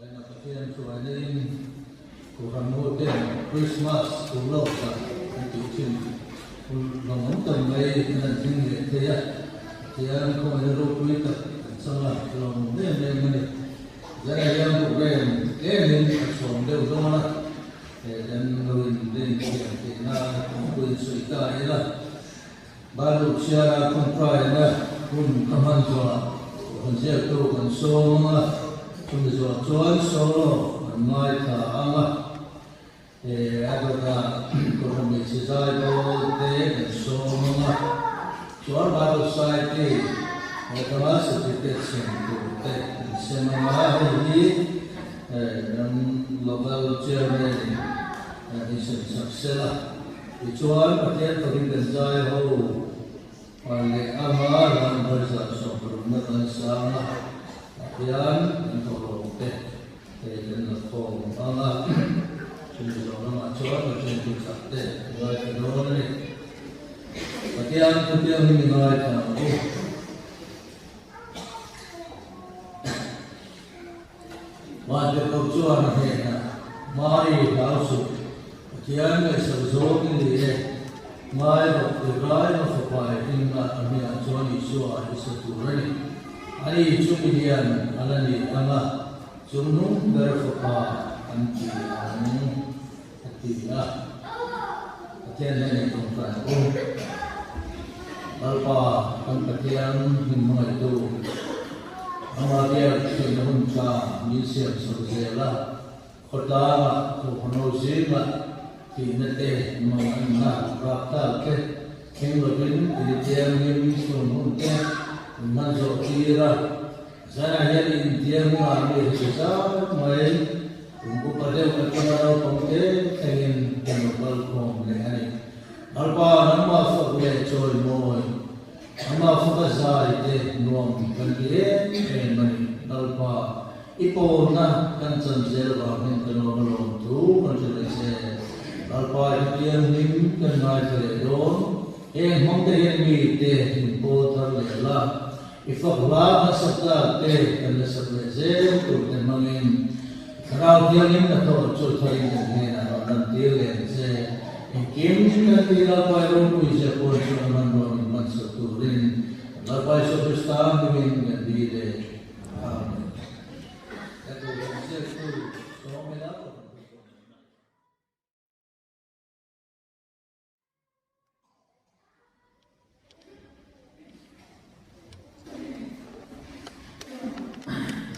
Aina Pathian chuanin Kohhran hoten Krismas urlawk zah an tih thin lawmawm tak mai an han thleng leh thei a, Pathian khawngaihna ropui tak an chang a, lawmawm em em a ni. Zaiah hian program tlemin a chhawm deuh dawn a, he kan lo inrin thiam theih nan kawngpuiin sawi ta ila. Bible chhiara tawngtaina hun ka hman zawhah kohhran ziaktu kan sawm ang a, chumi zawh chuan solo an ngaithla ang a, he a dawtah kohhran hmeichhe zai pawl te kan sawm ang a, chuan Bible Society he tanga certificate sem tur te kan sem ang a, hei hi kan local chairman in in sem sak sela. Tichuan, Pathian fakin kan zai ho leh ama ram harzah sawmparukna kan sang a, Pathian kan thawhlawm te kan la khawm ang a, chumi zawh lamah chuan Pathian thuchah te a ngaithla dawn a ni. Pathian thutiang hi mi ngaithla ang u. Vantirhkoh chuan a hnenah, Mari, hlau suh, Pathian ngaihsak zawng i ni e. Ngai rawh, i rai ma fapa e hlimna a hmingah chuan Isua i sa tur a ni. Ani chu mi lian a la ni ang a, chungnung ber fapa an ti ang, a ti a. Pathian hnenah i tawngtai ang u. Lalpa kan Pathian min hmangaihtu, Ama biak theihna hun tha min siam chho zel a, khawtlangah, kohhranho zingah thihna te, manganna, raptlak te thleng lovin i thianghlim chhun hun te min hman zawh tir a. Zanah hian intiang ah mi hre zat mai, kum upa deuh atanga naupang te thlengin kan lo kal khawm leh a ni. Lalpa nangmah fak leh chawimawi, nangmah faka zai te nuam kan ti em em a ni. Lalpa, i pawlna kan chan zel vang hian ka nuam alawm thu kan hre leh che. Lalpa i thianghlim kan ngaithla leh dawn, heng hmang te hian mi te min pawl thar leh la. I fak hla hmasak tak te kan la sak leh zel tur te hmangin Thlarau Thianghlim hnathawh chu tharin kan hnenah rawn lantir leh ang che. Engkim kan tih Lalpai ropui zia pawn chu a hman rawn inhmansak turin Lalpai Isua Krista hmingin kan dil e. Amen. Kan duhawm ziaktu Sawmela Kohhran Thupuan.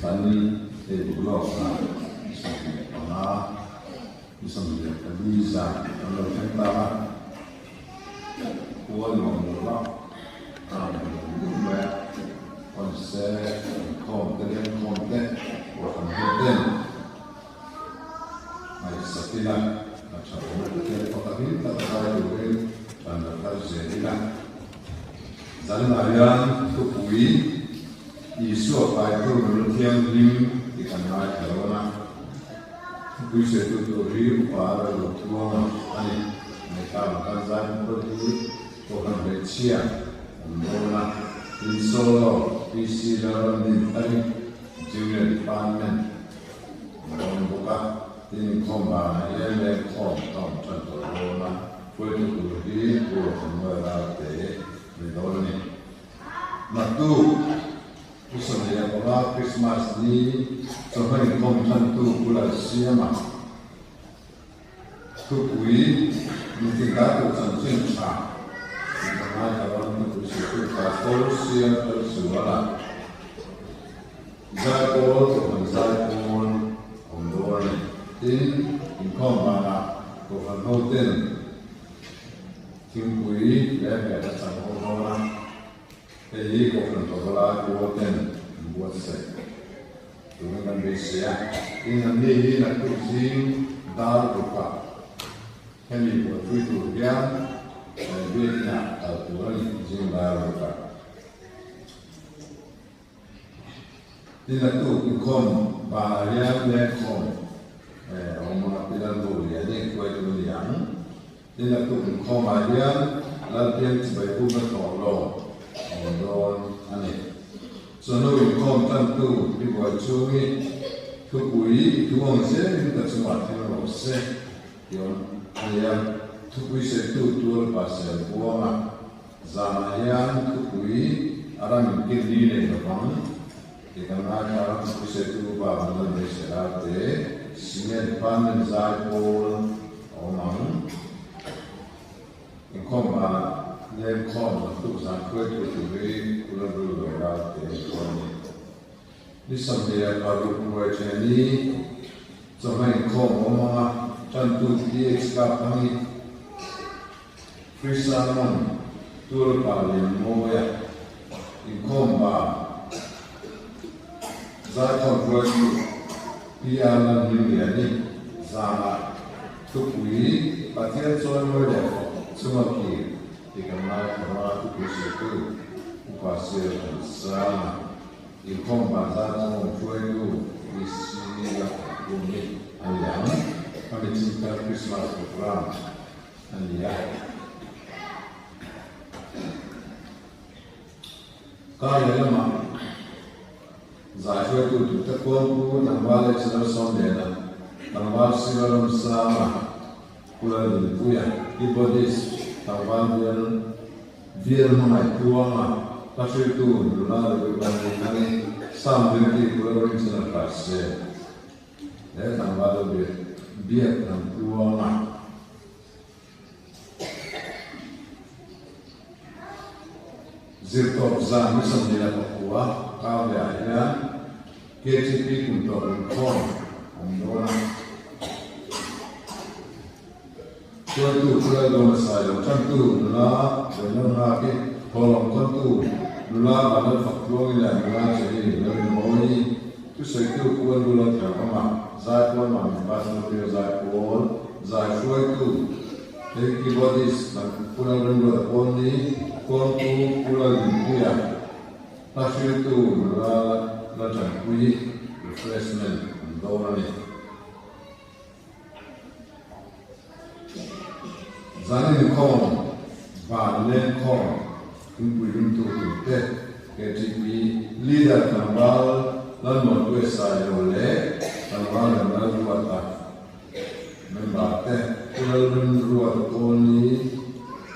Kan ei duh lawk a, ni 25, ni 24 zan kan lo thleng ta a, khua nuam lo a, a nuam lo lutuk mai a, hawnse inkhawm te lengkhawm te kohhran ho ten Ngaihsak ila, a tha awm e Pathian fak a hlim tak a zai turin kan la kal zel ila. Zanah hian thupui Isua kaitu nula thianghlim tih kan ngaithla dawn a. Thupui sawitu tur hi upa a lo tluang a a ni. Ngaihthlak ang khan zai hmawr hi Kohhran hmeichhia an dawn a, tin solo PC Lalramdin Thari Junior Department an dawn bawk a, tin inkhawm banah hian lengkhawm a awm tan tawh dawn a, hruaitu tur hi Pu Rothanmawia Ralte ni dawn a ni. Naktuk Pu Sawmliana panga Krismas ni chawhma inkhawm thantu Pu Lalsiama thupui Mitinka tur chanchin tha tih ka ngaithla ram thupui sirtu Pastor Siam Lalzuala Zaipawl Kohhran Zaipawl awm dawn a ni. Tin, inkhawm banah Kohhran hoten Thingpui leh hmel a chang ho dawn a, hei hi Kohhran Tawvalai pawl ten an buatsaih turin kan beisei a. Tin, an ni hi naktuk zing dar rukah hemi buaipui tur hian biakinah kal tur a ni, zing dar rukah. Tin, naktuk inkhawm banah hian lengkhawm a awm a, Pi Lalbuliani hruaitu a ni ang. Tin naktuk inkhawmah hian Lalpiang chibai bukna thawh lo a awm dawn a ni. Chawhnu inkhawm tantu i buai chhungi thupui i thu ang zelin ka chungah thleng rawh se tih awm a ni a. Thupui sawitu tual pasel buanga zanah hian thupui a ram inkir ni nei lovang tih kan ngaithla a. Thupui sawitu upa Vanlal Beisela te Senior Department zai pawl A awm ang. Inkhawm banah lengkhawm naktuk zan hruaitu tur hi Kula Rulway Ralte chuan a ni. Ni 26 ruai then hi chawhma inkhawm a awm ang a, tantu PH Kap Hangi, Free Sermon, Tualpa Lianmawia, inkhawm ban Zaikhawm hruaitu PR Lalhmingliani zanah thupui Pathian chawimawi leh fak chunga kir tih kan ngaithla a, thupui sawitu Upa Sial Thansanga, inkhawm ban Zaikhawm hruaitu PC Lalthangkhumi a ni ang. Khami chingthar Krismas Programme a ni a. Kar lehlamah zai hruaitu turte khuangpu tlangval leh channel Sawmliana, tlangval Siva Ramsanga, Pu Lalrinpuia, keyboardist tlangval bial bial hmangaih Tluanga, hla hriltu nula Rebecca Hmuithangi, sound duty Pu Lalrinchhana Hraise leh tlangval Biak Thantluanga. Zirtawp zan ni 29 kar leh ah hian KTP kum tawp inkhawm awm dawn a. Hruaitu Chulai Dawna Sailo tantu nula Benlon Nghaki, Thawlawm Khawntu nula Vanlal Faktluangi leh nula Jenny Lalrinmawii, thusawitu Pu Anlula Therhawma, Zaipawl Mami Pastor Rio Zaipawl, Zai hruaitu hei keyboardist kan Pu Lalremruata Pawlni, Kawngpu Pu Laldinpuia, hla hriltu nula Laltanpuii refreshment an dawn a ni. Zan inkhawm, van lengkhawm, thingpui rimtu turte KTP Leader tlangval Lalmuanpuia Sailo leh tlangval Remlalruata Member te Pu Lalremruata Kawlni,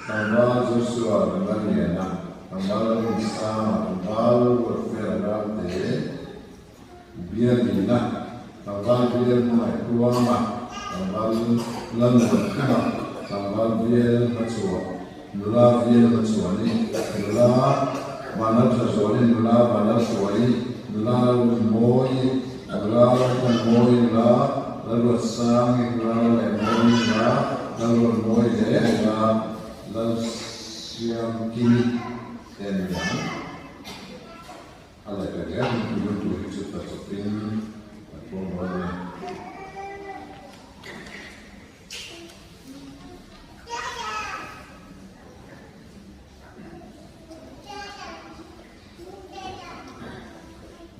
tlangval Joshua Remlalliana, tlangval Lalrinsanga, tlangval Ruatfela Ralte, Bialina, tlangval bial hmangaih Tluanga, tlangval Lalmuankhuma, tlangval bial hmachhuah nula bial hmachhuani, nula Vanlalthazuali, nula Vanlalhruaii, nula Lalnunmawii, nula Lalthanmawii, nula Lalruatsangi, nula Lalengmawii, nula Lalruatmawii leh nula Lalsiamkimi te an ni ang. A leh pe hle ang tih lung tur hi chu ta chawpin kan pawm dawn a ni.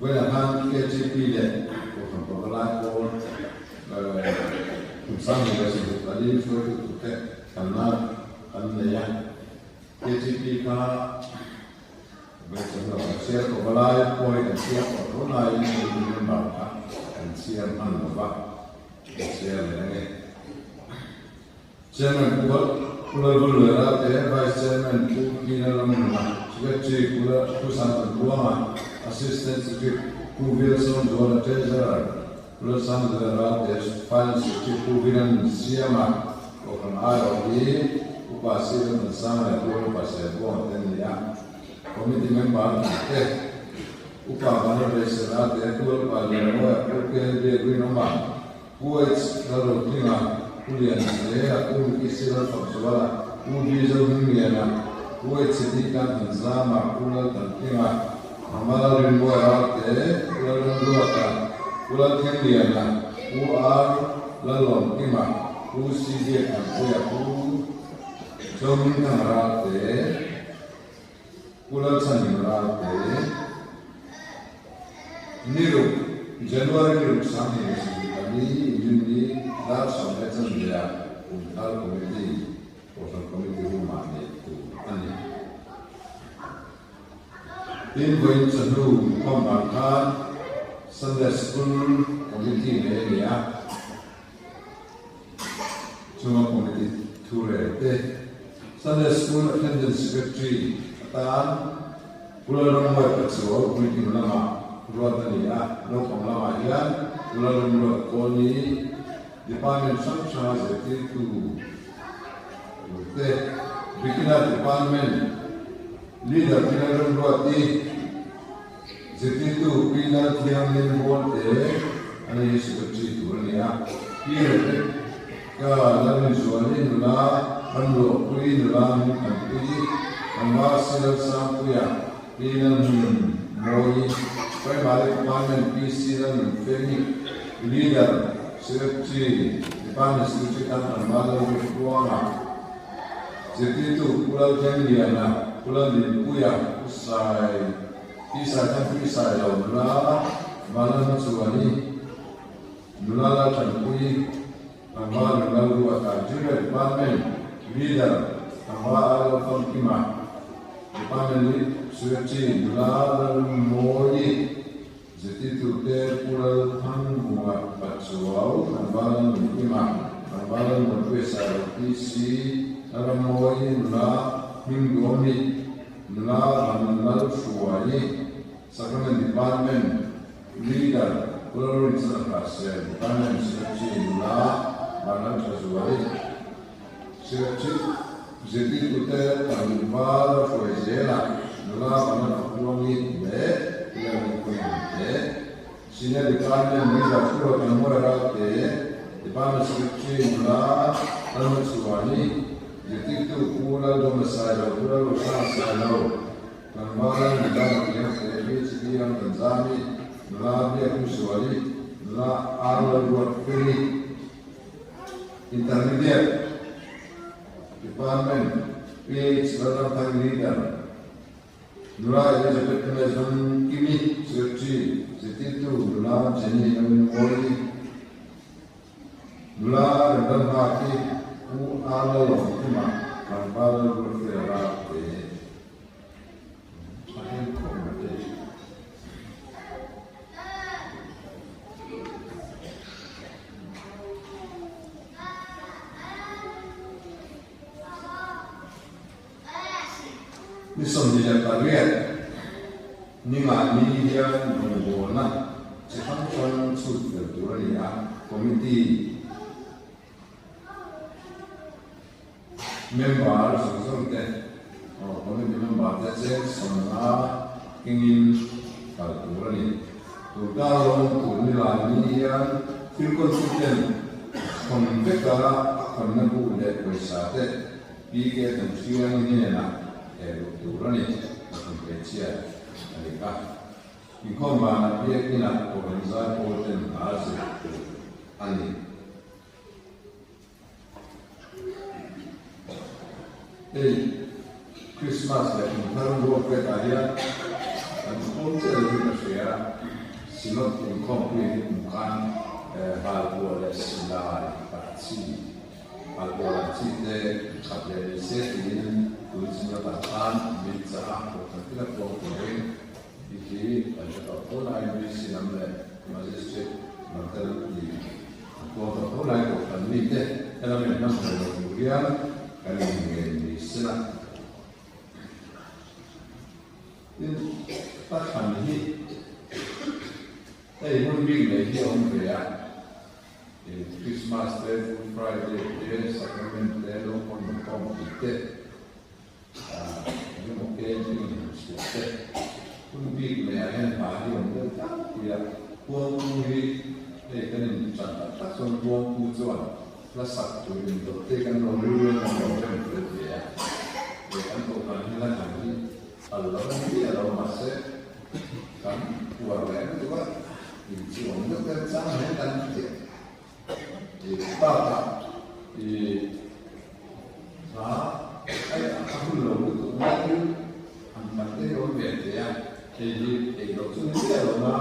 Vawiinah khan KTP leh Kohhran Pavalai pawl. 24 hruaitu turte thlanna kan nei a. KTP kha Vawichawm lo kan chhiar tawh valai pawi kan chhiar tawh tho laiin committee member kha kan chhiar hman lo va, kan chhiar leh ange. Chairman Pu Pu Lalvulluaia te, Vice Chairman Pu Tina Ramnuna, Secretary Pu Pu Sangthanbuanga, Assistant Secretary Pu Wilson Zuala, Treasurer Pu Lalsangzuala Ralte, Finance Secretary Pu Viran Siama, Kohhran aiawh hi Upa Siram Thansanga leh Pu Upa Serbuanga te an ni a, Committee member te Upa Vanlalreisa Ralte, Pu Lalpa Lianmawia, Pu KLB Rinawma, Pu H. Lalrotlinga, Pu Lianzela, Pu Micky Silalfakzuala, Pu B. Zohmingliana, Pu H. Dika Thanzama, Pu Laltantlinga, Mama Lalrinmawia Ralte, Pu Lalramruata, Pu Lalthengliana, Pu R. Lalawmkima, Pu C. Biakthanpuia, Pu Zohmingthanga Ralte, Pu Lalchhanhim Ralte. Niruk, January niruk 2024 Inrinni dar 10:15 ah Kumthar Committee, Kohhran Committee room ah neih tur a ni. Tin, vawiin chawhnu inkhawm vang khan Sunday School Committee nei a ni a, chunga committee thu rel te Sunday School Attendance Secretary atan Pu Lalrammuai Pachuau puitling lamah ruat a ni a, naupang lamah hian Pu Lalramruat Kawlni Department hrang hranga zirtirtu turte Beginner Department Leader Pi Lalramruati Zirtirtu Pi Lalthianghlim Bawlte a ni Secretary tur a ni a, Pi Rebecca Lalrinzuali nula Ramluahpuii nula Hmingthanpuii, Tlangval Silalsangpuia, Pi Lalhmun Mawii, Primary Department Pi C Lalnunfeli, Leader, Secretary, Department Secretary tan Tlangval Lalruatluanga, Zirtirtu Pu Lalthengliana, Pu Lallinpuia, Pu Sai, Pi Sai Thang Pi Sai lo nula Vanlalhma Chuani, nula Lalthanpuii, Tlangval Lalruata, Junior Department Leader Tlangval Lalfamkima, Department Lead Secretary nula Lalmawii, Zirtirtute Pu Lalthangvunga Pachuau, Tlangval Lalnunkima, Tlangval Lalmuanpuia Sailo PC, Lalrammawi nula Hmingduami, nula Vanlalhruaii, Sacrament Department Leader Pu Lalrinchhana Hlasel, Department Secretary nula Vanlalthazuali, Secretary Zirtirtute Tlangval Hruaizela, nula Vanlalfakluangi leh Pu Lalrinpuiin te, Senior Department Leader Pu Rotangmawia Ralte, Department Secretary nula Lalhmachhuani, Zirtirtu Pu Laldawma Sailo, Pu Lalrosanga Sailo, Tlangval Nidana Piangte, PHD Ramdanzami, nula Biaknuzuali, nula R Lalruatfeli, Intermediate Department PH Lalramthang Leader Nula Elizabeth Amazon Kimi Secretary Zirtirtu Nula Jenny Lalnunmawii Nula Remlalnghaki Pu R Lalawmkima Tlangval Lalruatfela Ralte A hel khawp mai te. Ni 28 ninga ni hian rawngbawlna chi hrang hrang chhut fel tur a ni a, committee Member zawng zawng te, committee member te cheng sawmna kengin kal tur a ni. Turkar rawng tur ni lai ni hian thil kawltu ten khawn veka a khawnna bu leh pawisa te PK Thanhriang hnenah eh luh tur a ni, pathum hmeichhia a ni kha. Inkhawm vanah biakinah Kohhran zaipawl ten hna zir tur a ni. Hei Christmas leh kum thar ruak vekah hian kan khawm chiah lo hi ka hria, Synod inkhawmpui hi kum khan Halpuah leh silai kah chi, halpuah lam chi te khat leh ni se tiin tui chung lakah khan min chah a, kohhran thil a puang turin hi hi kan hre tawh tho lai VC lam leh Magistrate lam te lam ti an puang tawh tho lai kohhran mite helam in hnam thei lo tur hian kan in ngen ni sela. Tin, Pathan hi hei hun bik nei hi a awm ve a, Christmas te, Good Friday te, Sacrament te, Lawngkawn inkhawm tih te, engemaw camping han chhuah te, hun bik neiah hian hna hi a awm deuh tlangpui a, Kuangpu hi hei kan inṭan tak tak chuan Kuangpu chuan Hla sak tur in dawt te kan lo rilru emaw lo rem fel ve a, he kan kohhran hi hla dang hi phal lo a ni miah lo mahse kan uar leh lutuk a, in chu awm deuh deuh chang hian kan hriat i bakah i hla ai a hun lo lutuk mai thil han khat te hi awm ve thei a, hei hi ei loh chu ni miah lo na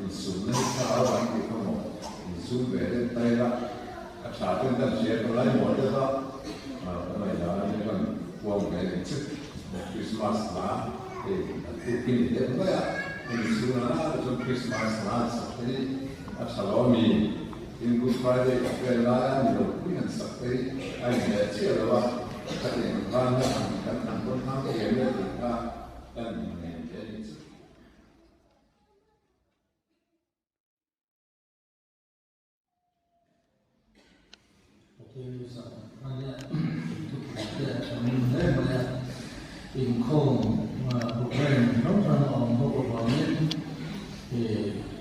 insumna hi thlarau an tih kha maw insum ve deuh ta ila. A tha ten kan hria ka lai mawi deuh a, ka ngaihdan atang kan puang ve eng chu Christmas hla hei an tuk in ni deuh mai a, hemi chhung ah te chuan Christmas hla an sak te hi a tha lo ami, tin Good Friday ka vel lai a ni lo pui han sak te hi a in leh chiah lo a, khatiang ang khan hian kan an tawn hang em le tih kha kan inngen ve a ni chu. Inkhawm program hrang hrang a awm bawk avangin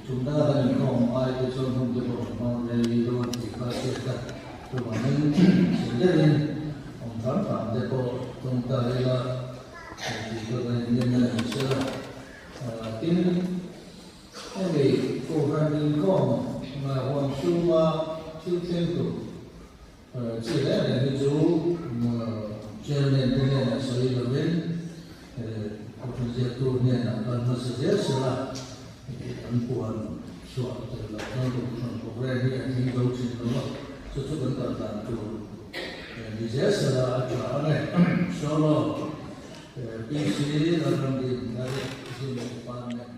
tumna kan inkhawm ai te chuan hun te pawh kan hmang rei dawn tih kha a hriat a, chuvangin chhun deuhin awm hram hram te pawh tawngtai ila tih kha kan innem a ni sela. Tin. Hemi Kohhran inkhawm huam chhunga thil thleng tur chi reng reng hi chu Chairman te hnenah sawi lovin Kohhran ziaktu hnenah kal hmasa zel sela kan puan chhuah tel loh chuan Kohhran programme hi a thleng zo thin lo a, chu chu kan kal dan tur ni zel sela a tha ang e. Solo PC Lalramdin Direct Zimawk Department.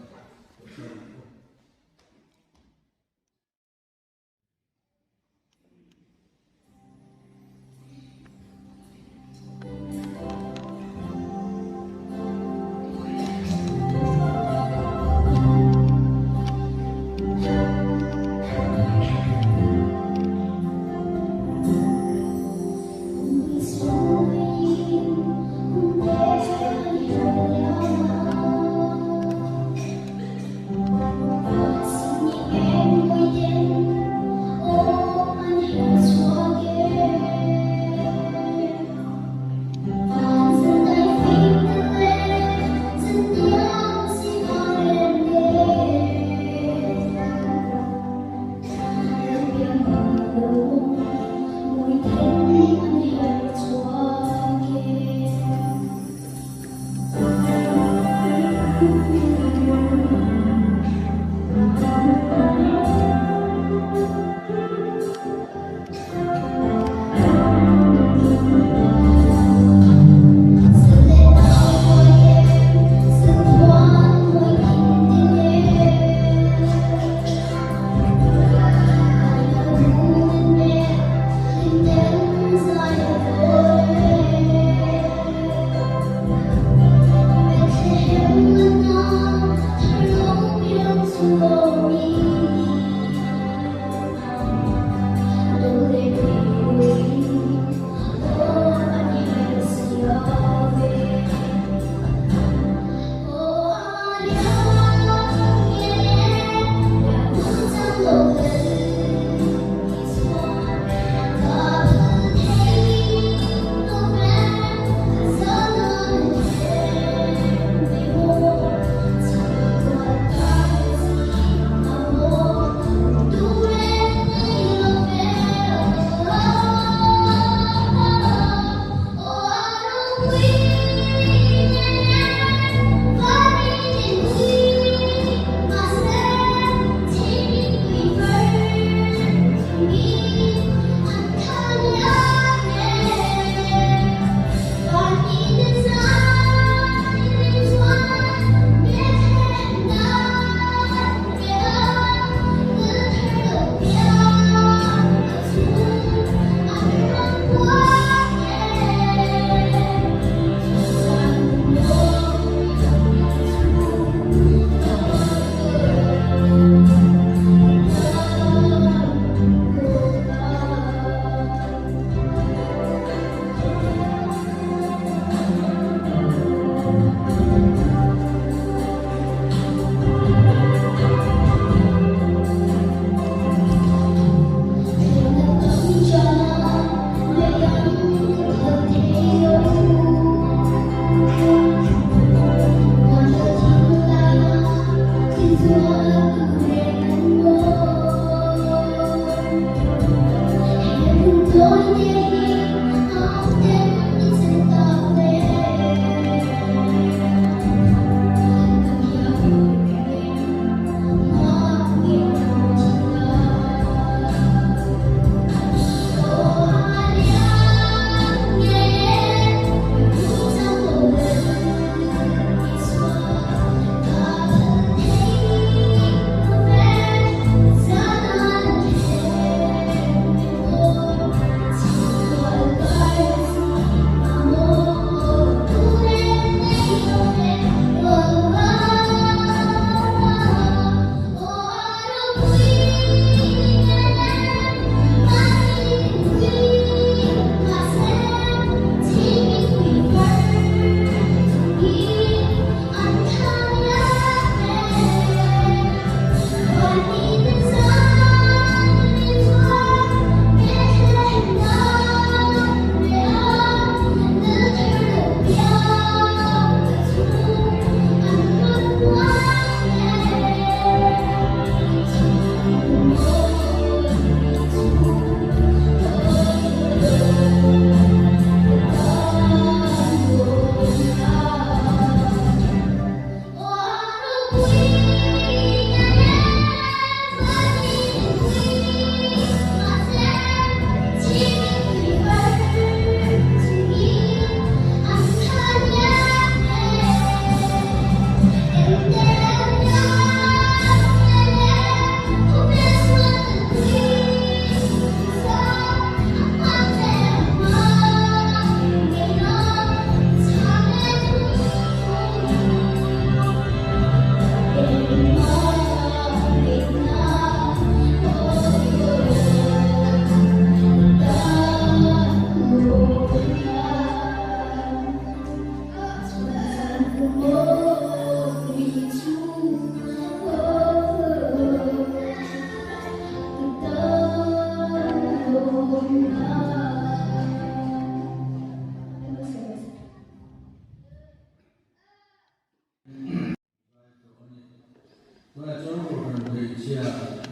Tunah chuan Kohhran hmeichhia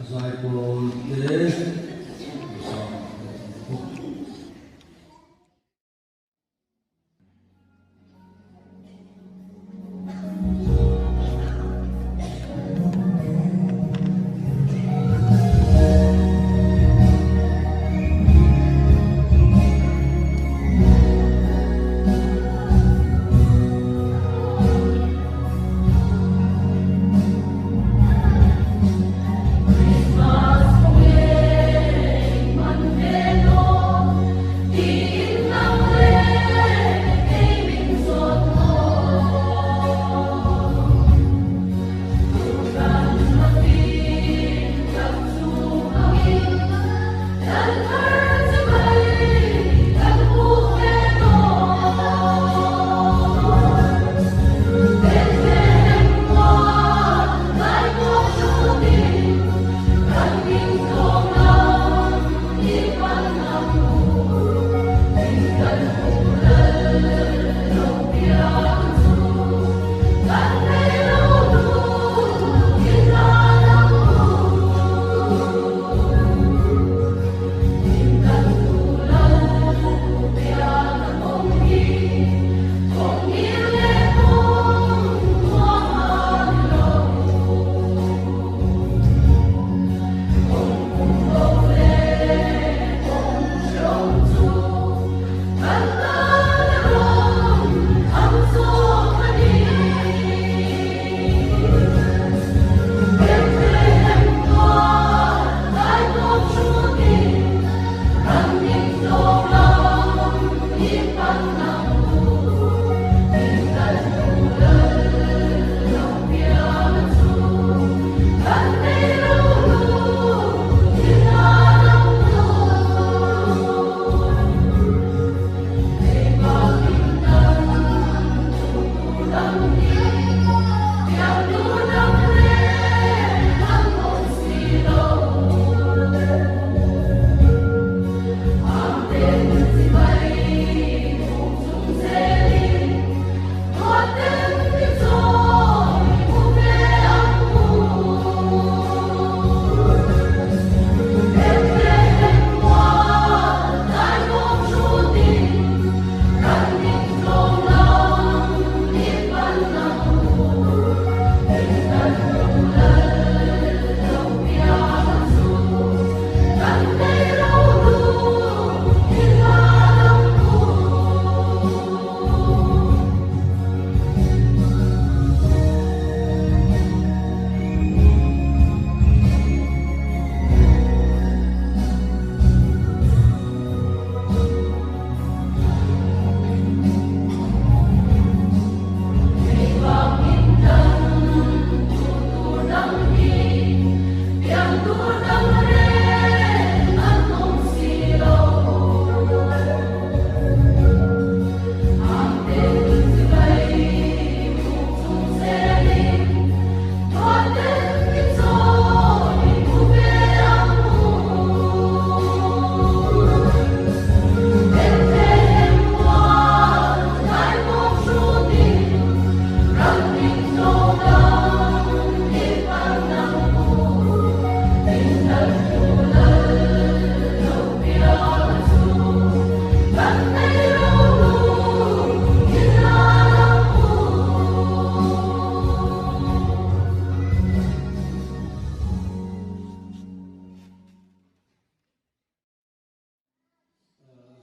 zaipawl te sawm leh ang bawk.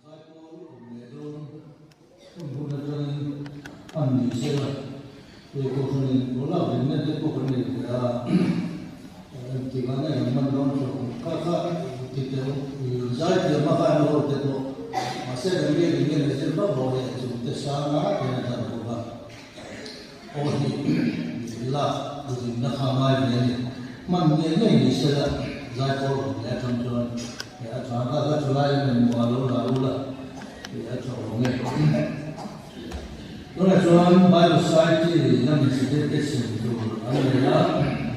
Zaipawl awm leh dawn hun hun atangin hman ni se la, hei kohhranin pawlak rinna te pawh kan nei ve a, engtikah nge kan hman dawn tawh ang kha kha ti teh u, zaithiam a khan ho te pawh mahse kan biak in nge zir vak lo leh chung te sanga te an hlan bawk a, aw hi lak rinna kha ngai ve a ni, hman ngei ngei ni se la zaipawl awm leh atang chuan. A tha kha ka thalai in engmawh a lo la u la tih a tha awm e. Tunah chuan Bible Society lamin certificate sem tur an nei a,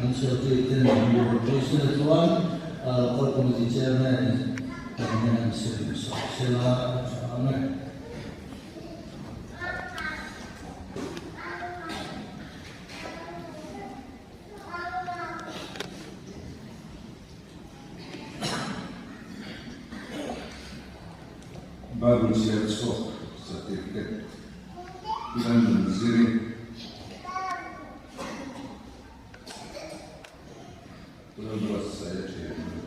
an secretary ten an rawn pawisa na chuan Local Committee Chairman. Pathian an sem sak sela a tha ang e. Bible chhiar chhuak certificate i lan nun zir in lo buatsaih a thian a ni.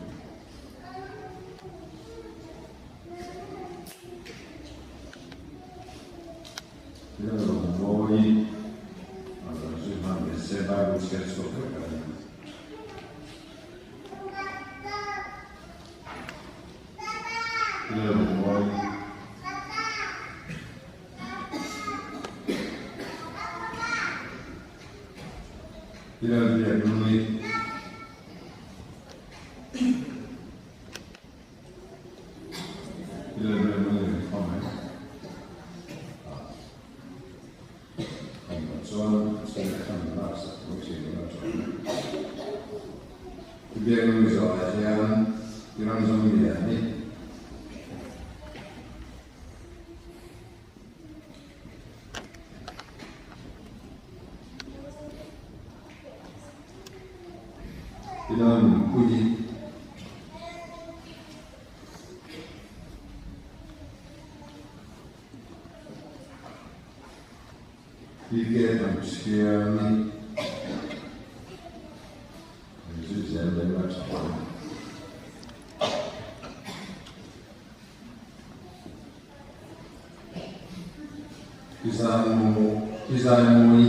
Thil a rawn mawi a rawn zui hman ve se Bible chhiar chhuak vek a ni. Thil a rawn mawi. Thil a biak nui. PK ang chhiani zui zel mai la tha ang. I zai mawi.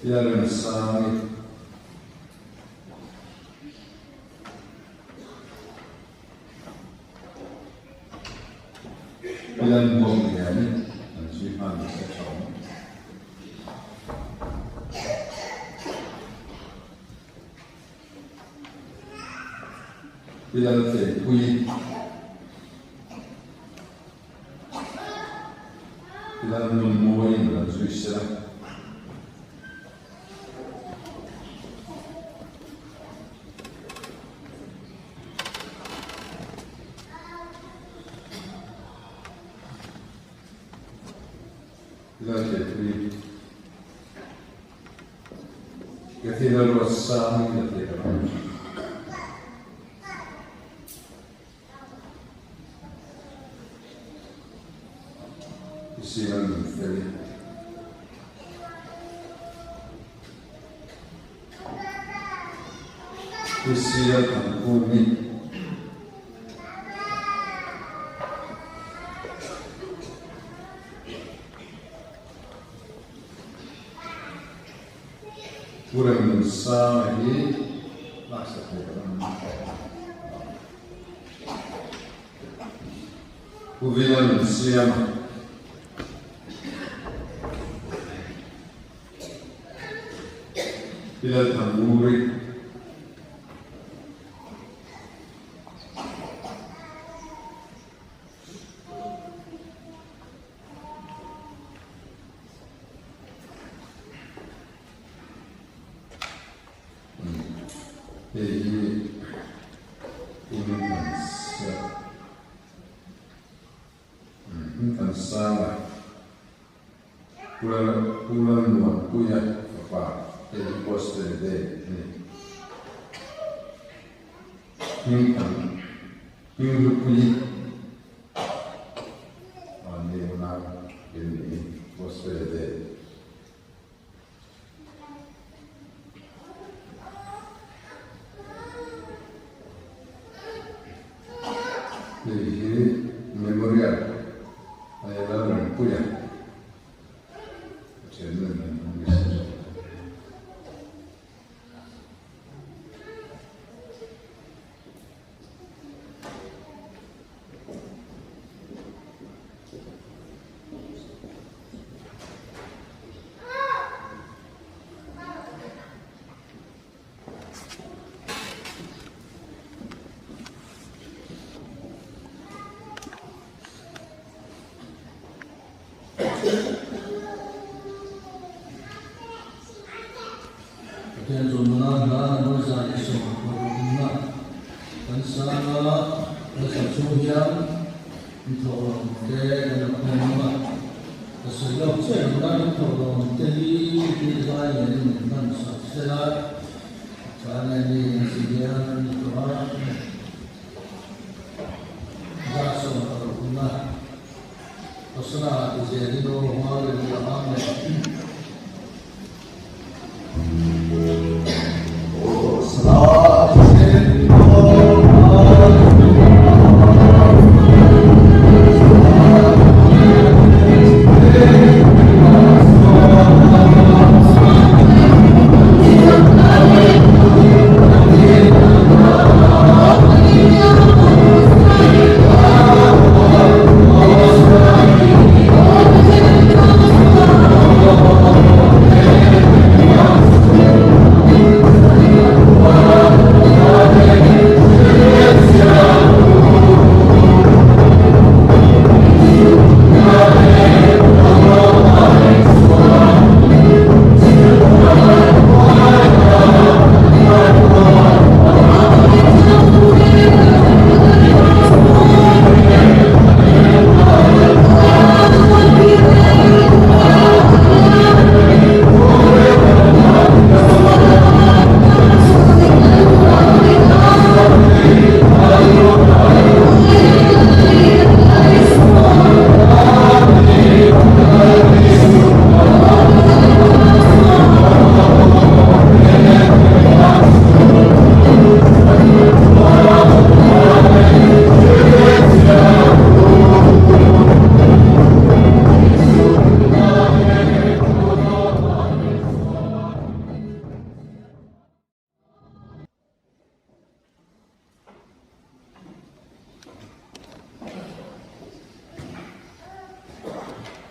Lalremsangi. Lalmuangliani an zui hman nasa tha awm. Pi Laltleipuii. Lalnunmawiin rawn zui sela. Laltleipuii Kathy Lalruatsangin a thei ka hmu. Zira nun fel. Zira kan kumi. Pu Remnunsanga hi laksak thei ka ram Pu Vila Nunsiama Pi Lalthanguri Hei hi Hmingthansanga Pu Lalmuanpuia fapa hei hi Gospel Day a ni. Hminghlupui Vanneuna in ni Gospel Day. Hei hi Memorial a ni Lalrempuia Pathian nun an hmang nasa zawk a. Pathian zawmna hla number 160 na kan sang a, kan sak chhung hian inthawhlawm te kan la khawm ang a. Ka sawi lawk chiah ang a, inthawhlawm te hi thil zai nen in hman sak sela, chuan hei an si hian an ni tawh a. 160. Hosana ti zelin aw Hallelujah Amen. Hosana ti zelin aw Hallelujah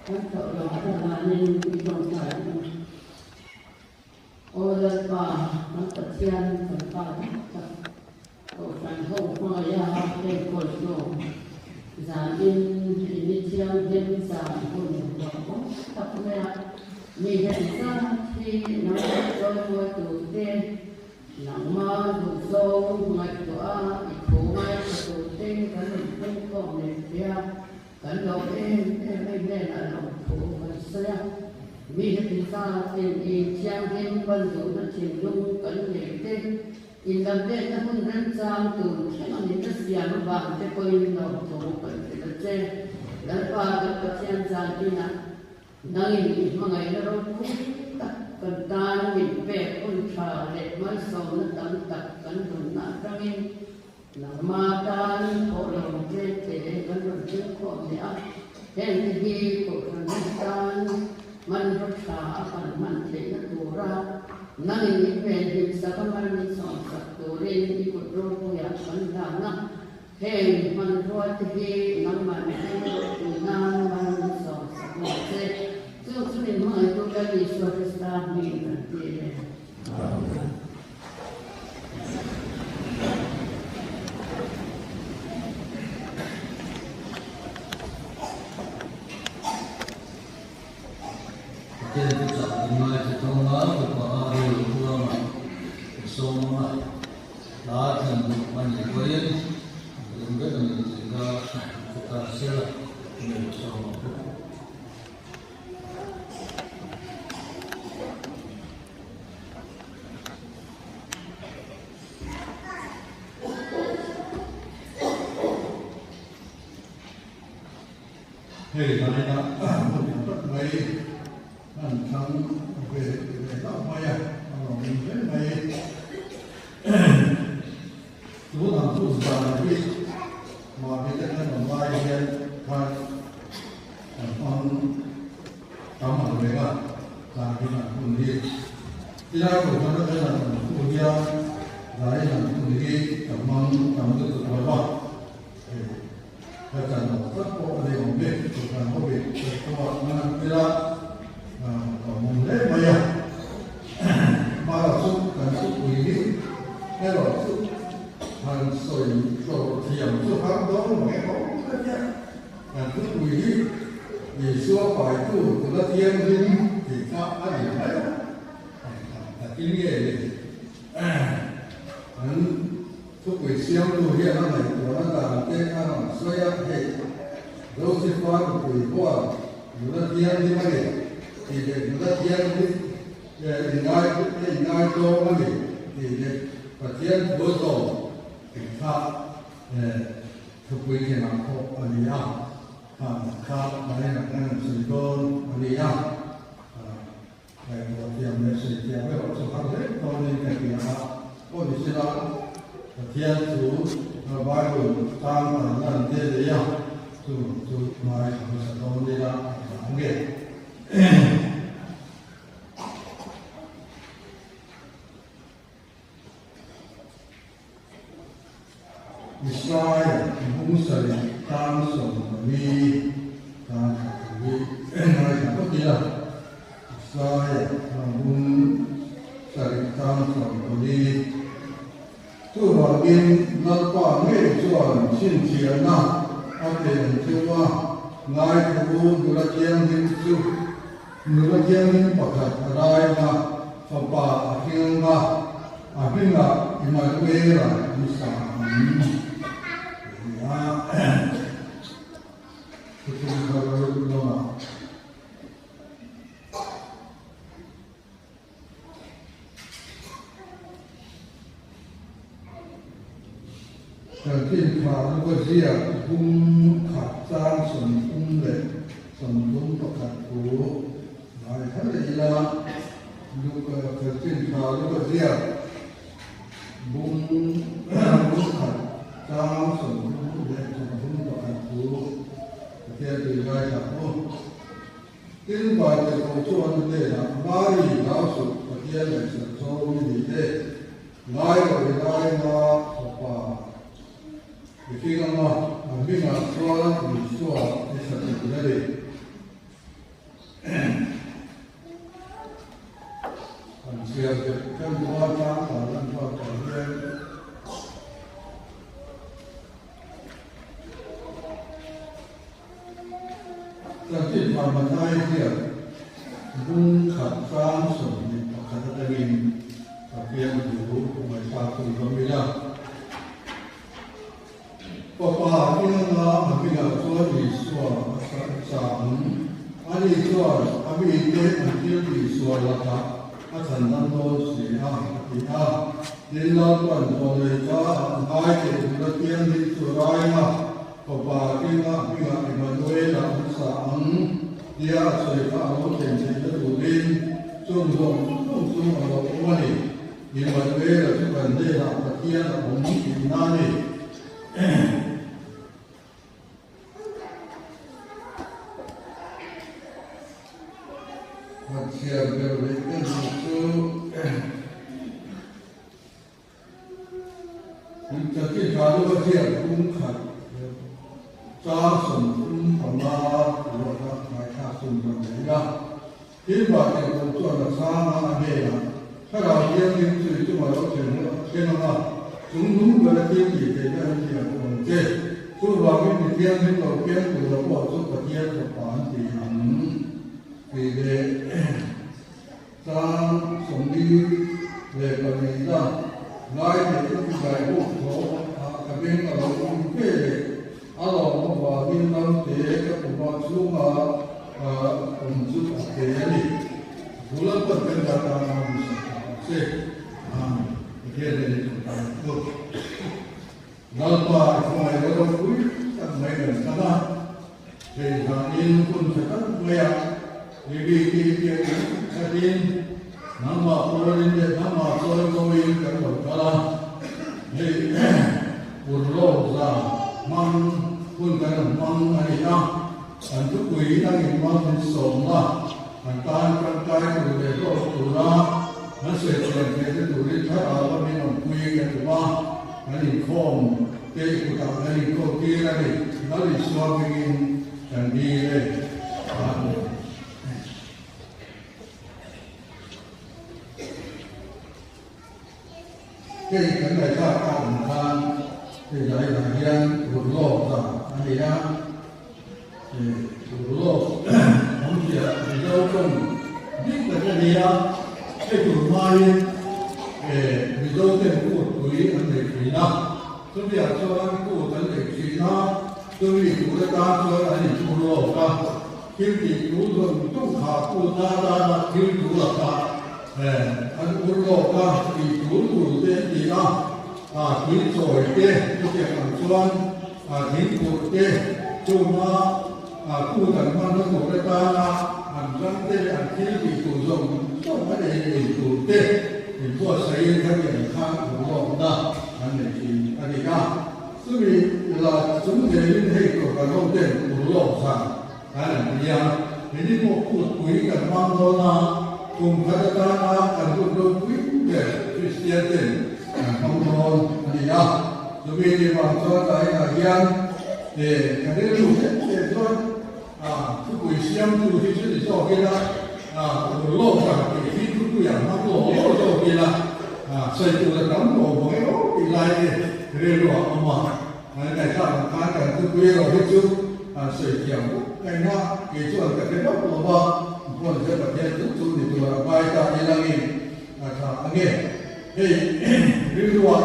Kan thawh lo avangin i tawngtai ang. Aw Lalpa, kan Pathian, kan Pa dik tak, Kohhran ho hmangaih a enkawl hlawm zanin i ni thianghlim zan hun hlauhawm tak maia mi heti zat hi nangmah chawimawi turte, nangmah duhzawng ngaihtuah a i thu ngaithla turte kan rawn phungkhawm leh thei a. Kan lo em em mai hnenah lawmthu kan sawi a, mi heti zatin i thianghlim ban duhna thinlung kan nei te, inlamletna hun remchang tur thleng a min la siam avang te pawhin lawmthu kan hrilh a che. Lalpa kan Pathian zan inah nangin i hmangaihna ropui tak kan tan min pek hun tha leh malsawmna tam tak kan dunna atangin Nangma tan thawhlawm tlem te kan rawn ṭilkhawm leh a, heng te hi Kohhran ho tan hmanraw ṭha a kan hman theihna tura nangin i hmelhim sak a man min sawmsak turin i kut ropuiah kan hlan a, heng hmanrua te hi nangmah mihring ropui nan man min sawmsak ang che. Chu chu min hmangaihtu Lal Isua Krista hming kan ti e. Amen. Pathian chu chak in ngaithla thawng a, upa a rel huang a, a sawm a, hla thlan duh a nih pawhin a rem vek a ni tih kha hre ta sela, a nei sawm ang bawk. Hei laina hmun eng tak mai an thlang ve ve hlauh mai a, a lawm hle mai. Tun ang hun dan hi mahni te kan awm lai hian khan kan hmang tam ang reng a, tlangin an hun hi. Tilai kohhran atanga an awm hnu hian tlaiin an hun hi ka hmang tam lutuk lo va, hei ka chan awm tak pawh a ni awm e, kohhran hobi ka chhuak ngan ang ila ka awm awm hle mai a. Hmara chu kan thupui hi erawh chu han sawi tlawr thiam chu har dawn lo nge awm ka tia. Kan thupui hi Isua paitu tula thianghlim tih kha a ni mai a, eng ang takin nge ni? An thupui siamtu hian a ngaihtuahna dan te a rawn sawi a, hei Joseph-a nupui huan nula thianghlim a ni tih leh nula thianghlim inngai tlawm a ni tih leh Pathian thu zawm tih kha thupui thenah pawh a ni a, kha nainah kan rawn sawi dawn a ni a. Ngaihtuah thiam leh sawi thiam erawh chu har hle dawnin ka hria a, aw ni sela Pathian chu Bible tang kan lan te nei a, chu chu ngai a hmasa dawn ila a tha ang e. Israel bung sarih tang 14 tan khat hi ngaithla phawt ila. Israel bung sarih tang 14. Chuvangin Lalpa ngei chuan chhinchhiahna a pe ang cheu a, ngaithla u nula thianghlim chu nula thianghlim pakhat a rai ang a, fapa a hring ang a, a hmingah Immanuela an sa ang ti a. Thuthlung thar lamah. Chanchin tha luka ziak bung khat chang 31 thu ngai thar leh ila, Luka chanchin tha luka ziak bung bung khat chang 31 thu Pathian tui ngaithla u. Tin, Vaite ko chuan a hnenah, Mari, hlau suh, Pathian ngaihsak zawng i ni e. Ngai rawh i lai nga fapa i hring anga, a hmingah chuan Isua i sa tur a ni. An chhiar deuh khan khua tlang dan an hman tawh hian. Chanchin Pharmathai hian bung khat chang 21 atangin Pathian thu ngaihthlak thung hlawm ila. Fapa inanga a hmingah chuan Isua a chang. Ani chuan a mite an thil tihsual lakah a chhandam dawn si a, a ti a. Tin, Lalpan Zawlei kha a ngai teh tura thianghlim chu rainga Fapa Kinga hmingah Emmanuela an sa ang tia a sawi kha a lo thlen theihna turin chung zawng zawng chu a lo awm a ni. Emmanuela chu kan hnenah Pathian a awm tihna a ni. Hnahthial ber leh ka duh chu. Chanchin tha deuh a ziak bung khat chang 35 ruah kha ngaithlak chhun zawk mai ila. Tin, Vahtiang chuan a chhang a, a hnenah, Thlarau Thianghlim chu i chungah lo thlen hun a thleng ang a, chung nung ber a thil tih theihna an ti ang awm che. Chuvangin mi thianghlim lo piang tura pawh chu Pathian fapa an ti ang tih leh Chang 44 la ngai thei ka ti dai bawk tho a, ka beng a lo awm ve leh a lawm avangin naute ka puma chhunga awm chu a pe a ni. Bul a pawn kan dah tan a ni sak ta ang che. Amen. Pathian nen i tawng ta ang chu. Lalpa i khawngaih lo ropui tak mai kan chang a, hei hlanin hun tha tak maia i bik i piak in khatin nangmah pawlin leh nangmah chawi mawiin kan lo kal a, hei urlawk za hmang hun kan rawn hmang a ni a, kan thupui nangin hmang min sawm a, kan tan tangkai tur leh hlawk tura kan sawi thiam theihna turin thlarau a min awmpui kan tum a, kan inkhawm te i kutah kan inkawl tir a ni. Lal Isua hmingin kan dil e. Amen. Hei kan ngaihthlak tak ang khan hei lai lah hian urlawk dan a ni a, urlawk awmzia Mizo tawng dik tak a ni a, hei tur hmain Mizo. Mizoten kut pui an nei thin a, chumiah chuan kut an nei thin a, chumi tur atan chuan an inphur lawk a, thil tih tur zawng zawng kha kut atana thil tur lakah an ur lawk a, tih tur tur te an ti a, tui chawi te chutiang ang chuan thingpurh te chunga kut an hmanna tur atana an ram te leh an thil tih tur zawng zawng an ei leh ei tur te inbuatsaihin khatiang khan ur lawkna an nei thin a ni a. Chumi la chung zelin hei kohhran ho ten ur lawk zan kan an ti a, heni pawh kutpui kan hmang dawn a, kum khat atana kan hun ropui ber Kristian ten kan hmang dawn a ni a. Chumi ni vang chuan tlaiah hian ka rilru hlek hlek chuan thupui siamtu hi chu ni zawk ila, ur lawk zan tih hi thupui ang hmang law law zawk ila, sawi tur a tam tawh vang emaw tih lai te rilru ah a awm a. An ngaihthlak ang khan kan thupui erawh hi chu sawi thiam bawk ngaihna kei chuan ka hre bawk lo va, Pawn se Pathian chu chu ni tur a ngai ta ilangin a tha ange. Hei rilruah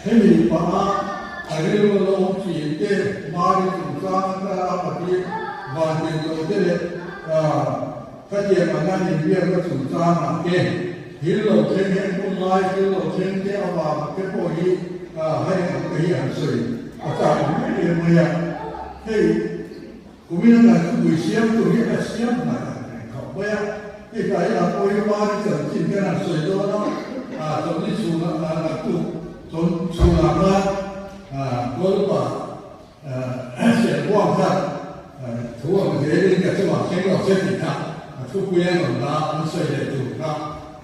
hemi paha a rilru lo awm thin te, Mari chungchang atana a Pathian vantin lo te leh khatiang anga inbiakna chungchangah te thil lo thleng heng hun lai thil lo thleng te avanga te pawh hi hei ang te hi han sawi a chak awm em em mai a. Hei Kumin a kan thupui siam tur hi a siam hnai ang reng khawp mai a, hei tlai lam pawh hi Mari chanchin hian an sawi dawn a, chawlhni chhunah naktuk chawn chhunah khan Kawlpa Serbuang khan thu ang zelin ka chungah thleng lo che tih kha a thupui a rawn la an sawi leh tur kha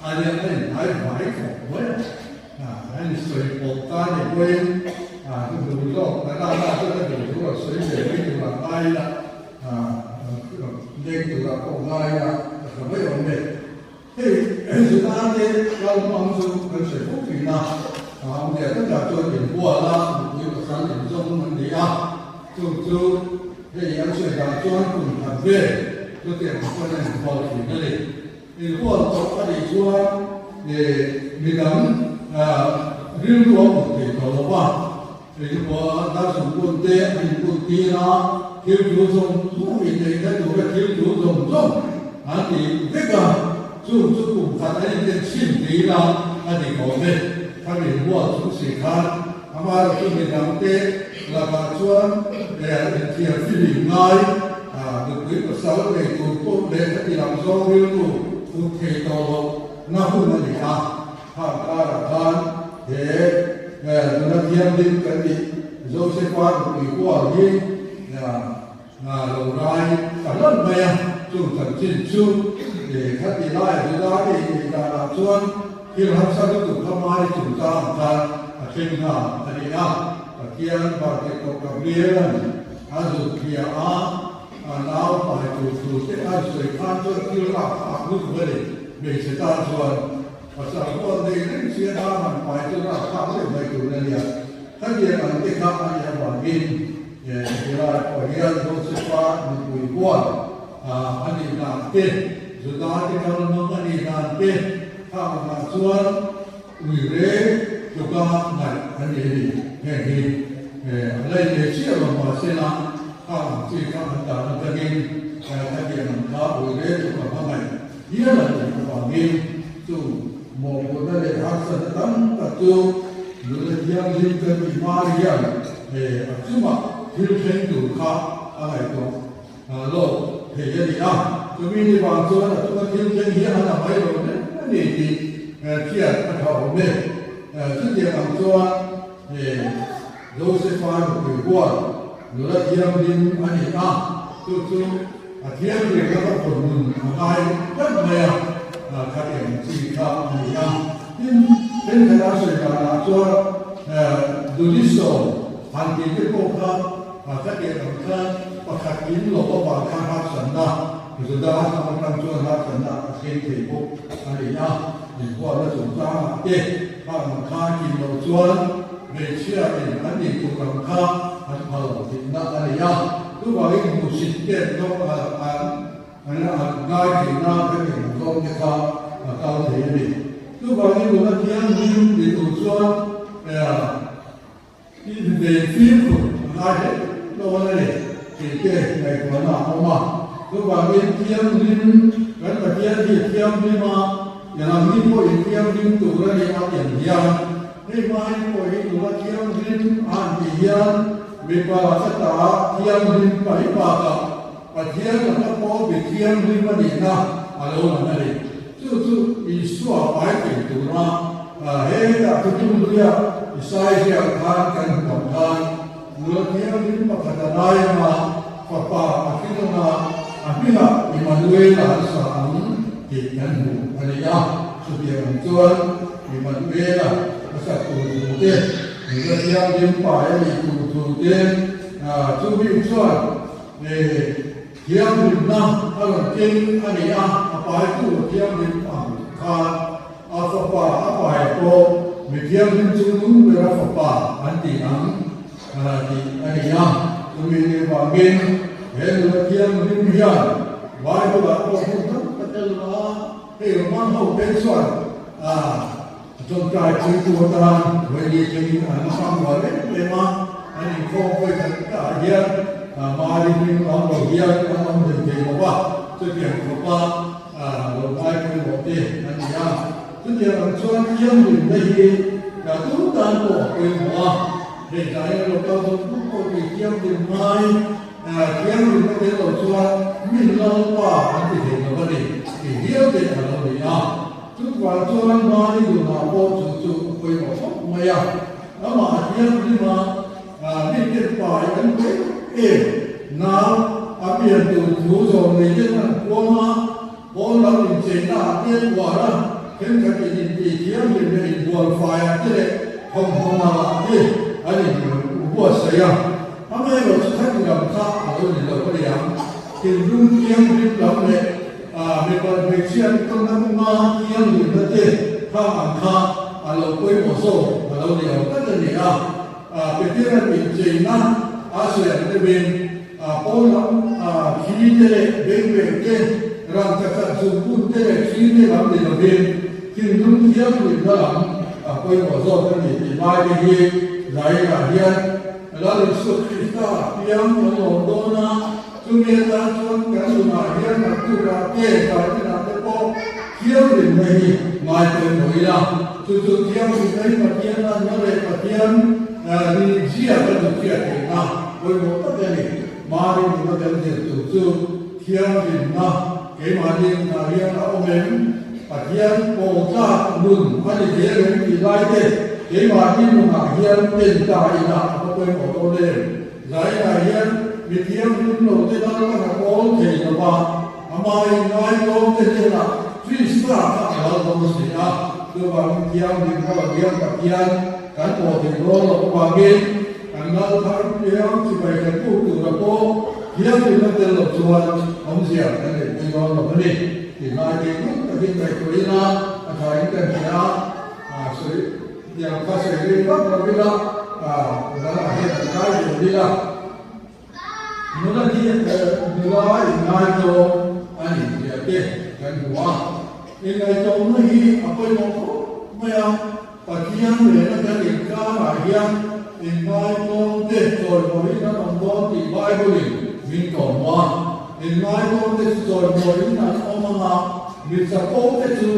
a nia a inhmai hmai khawp mai a. An sawi pawh ta ni pawhin ka duh zawk ta na na chu ka duh thu a sawi ve mai tur ah ngai ila, leng tur ah pawh ngai ila ka tha mai awm e. Hei Juda te kal hmang chu kan sawi fo thin a, awmzia takah chuan inbual a, nupui pasal inzawm an ni a, chu chu hei an sawi dan chuan kum khat vel chutiang chuan a inbual thin a ni. Inhual tawh a nih chuan midang rilru a put thei tawh lo va, engemaw dar zung bun te an inbun tir a, thil tul zawng zawng inneihna tura thil tul zawng zawng an ti vek a, chung chu kum khat an inten chhin tir a a ni awm e. Khami inhual chung si khan amaherawhchu midangte lakah chuan inthiam fihlim ngai Nupui pasal nei tur pawh leh khati lam zawng rilru put thei tawh loh na hun a ni a, khang karah khan he nuna thianghlim kan tih Josefa nupui hual hi lo rai ta hlauh mai a, chung chanchin chu khati lai Juda te inneih danah chuan thil harsa lutuk kha Mari chungchangah khan a thleng nghal a ni a, Pathian Vartirhkoh Gabriel-a'n A zut hliah a, a nau pai tur thu te a sawi khan chuan thil rap thlak lutuk a ni. Hmeichhe tan chuan pasal pawh an nei reng sia nau han pai chu rap thlak deuh mai tur a nia. Khatiang ang te kha a nih avangin helai pawh hian Josefa nupui huan a nih dan te, Juda te kalhmang a nih dan te kha angah chuan Ui reng tluka ngaih an ni a ni. Heng hi a lei ve chiah lo mahse la khang ang chi kha an dan atangin khatiang ang kha ui reng tluka hmangaih hial an nih avangin chung mawhphurhna leh harsatna tam tak chu nula thianghlim kan tih hma hian a chungah thil thleng tur kha a ngaihtuah lawk thei a ni a. Chumi ni vang chuan a chunga thil thleng hi an a mai lo reng a ni tih hriat a tha awm e. Chutiang ang chuan Josefa nupui huan nula thianghlim a ni a, chu chu a thianghlim laka vawn nun a ngai tlat mai a, khatiang chi kha a ni a. Tin, thenkhat a sawi danah chuan Duniso han tih te pawh kha Khatiang ang khan pakhat in lo avang khan harsatna, Juda hnam atang chuan harsatna a thleng thei bawk a ni a, inhuatna chungchangah te khang ang khan kin loh chuan hmeichhia in an nih tur ang kha an phal lo tihna a ni a, chuvangin hmuhsit ten zawng an an ngai theihna khatiang ang zawng te kha a kal thei a ni. Chuvangin nula thianghlim ni tur chuan inven fimkhur a ngai hle dawn a ni tih te ngaihtuahna a awm a. Chuvangin thianghlim kan Pathian hi thianghlim a, nangni pawhin thianghlim tur a ni a tih ang hian hei hmain pawh hi nula thianghlim a han tih hian mipa hla thianghlim pai bakah Pathian laka pawh mi thianghlim a nihna a lo lang a ni. Chu chu Isua pai thei tura hetah thutum hluia Isai ziak khan kan hmu ang khan, nula thianghlim pakhat a nai anga fapa a hring anga a hmingah Immanuela an sa ang tih kan hmu a ni a. Chutiang ang chuan Immanuela a sak tur thu te, nula thianghlim pai a nih tur thu te, chu mi chuan Thianghlimna a rawn keng a ni a, a paitu thianghlim ang khan a fapa a pai pawh mi thianghlim chu nung bera fapa an ti ang tih a ni a. Chumi ni vangin he nula thianghlim hian Bible-ah pawh hmun tam tak a la a, hei Roman ho phei chuan a tawngtai puitu atan Vawini thlengin an la hmang rual em em a, an inkhawm vawi khat takah hian Mari hming lam lo hian an awm hlei thei lo va, chutiang khawpa lo ngai pawimawh te an ni a. Chutiang ang chuan thianghlimna hi tu tan pawh a pawimawh a, hei tlaiin a lo kal zawk bawk pawh tih thianghlim ngai thianghlimna tel lo chuan mi Lalpa an ti thei lo a ni tih hial te a lo ni a. Chuvang chuan Mari nunah pawh chu chu a pawimawh khawp mai a, amah a thianghlim a, mite pai an hmu em em, nau a pian tur thu zawm nei ten an puang a, pawn lam incheina ah te an uar a, thenkhatin intih thianghlim leh inbual faiah te leh thawmhnaw ah te an inbuatsaih a, amaherawhchu khati lam kha a lo ni lo a ni ang, thinlung thianghlim lam leh Mipa hmeichhia te tawnna kawnga thianghlimna te kha ang kha a lo pawimawh zawk a lo ni ang tlat a ni a. Petera incheina a sawi ang deuhin pawn lam thi te leh bengbeng te, rangkachak zungbun te leh thi te lam ni lovin thinlung thianghlimna lam a pawimawh zawk a ni tih lai te hi Zainah hian Lal Isua Krista piang kan lawm dawn a. Chumi atan chuan kan nunah hian naktukah te, zaitinah te pawh thianghlimna hi ngai pawimawh ila. Chu chu thianghlimna hi Pathian lanna leh Pathian rinzia kan duhchhiat theihna pawimawh tak a ni. Mari nuna kan zir tur chu thianghlimna keimahni nunah hian a awm em? Pathian pawltlak nun a ni zel em tih lai te keimahni nunah hian en ta ila a va pawimawh dawn em? Zainah hian mi thianghlim lo te lal ka ha kawl thei lo va, amahin ngaitawm te hnenah Krista kha a lal dawn si a, chuvangin thianghlim kha lo hian Pathian kan pawh thei dawn loh avangin kan lal thar piang chibai kan puk tura pawh thianghlimna tel lo chuan awmzia kan neihpui dawn lo a ni tih ngai thei ngun takin ngaihtuah ila a thain kan hria a sawi. Tiang kha sawi rei vak lo ila, dangah hian an kai ve ila. Nula hi nula inngaitawm a ni tih te kan hmu a. Inngaitawmna hi a pawimawh khawp mai a, Pathian nena kan inkarah hian inngaitawm te chawimawiin an awm dawn tih Bible-in min tawm a. Inngaitawm te chu chawimawiin an awm ang a, mi chapo te chu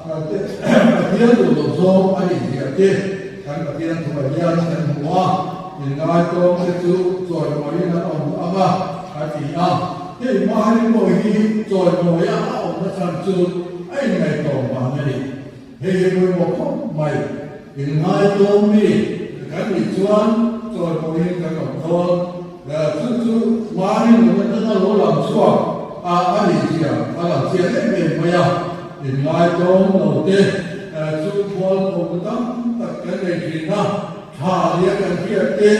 Pathian duh loh zawng a nih zia te kan Pathian thuah hian kan hmu a, inngaitawm te chu chawimawiin an awm ang a, a ti a. Hei Mari pawh hi chawimawia a awmna chhan chu a inngaitawm vang a ni. Hei hi pawimawh khawp mai, inngaitawm mi kan nih chuan chawimawiin kan awm dawn. Chu chu Mari nun atanga lo lang chhuak a a nih zia a lang chiang em em mai a. Inngaitawm lo te chu khual khawmna tam tak kan nei thin a, tha nia kan hriat te,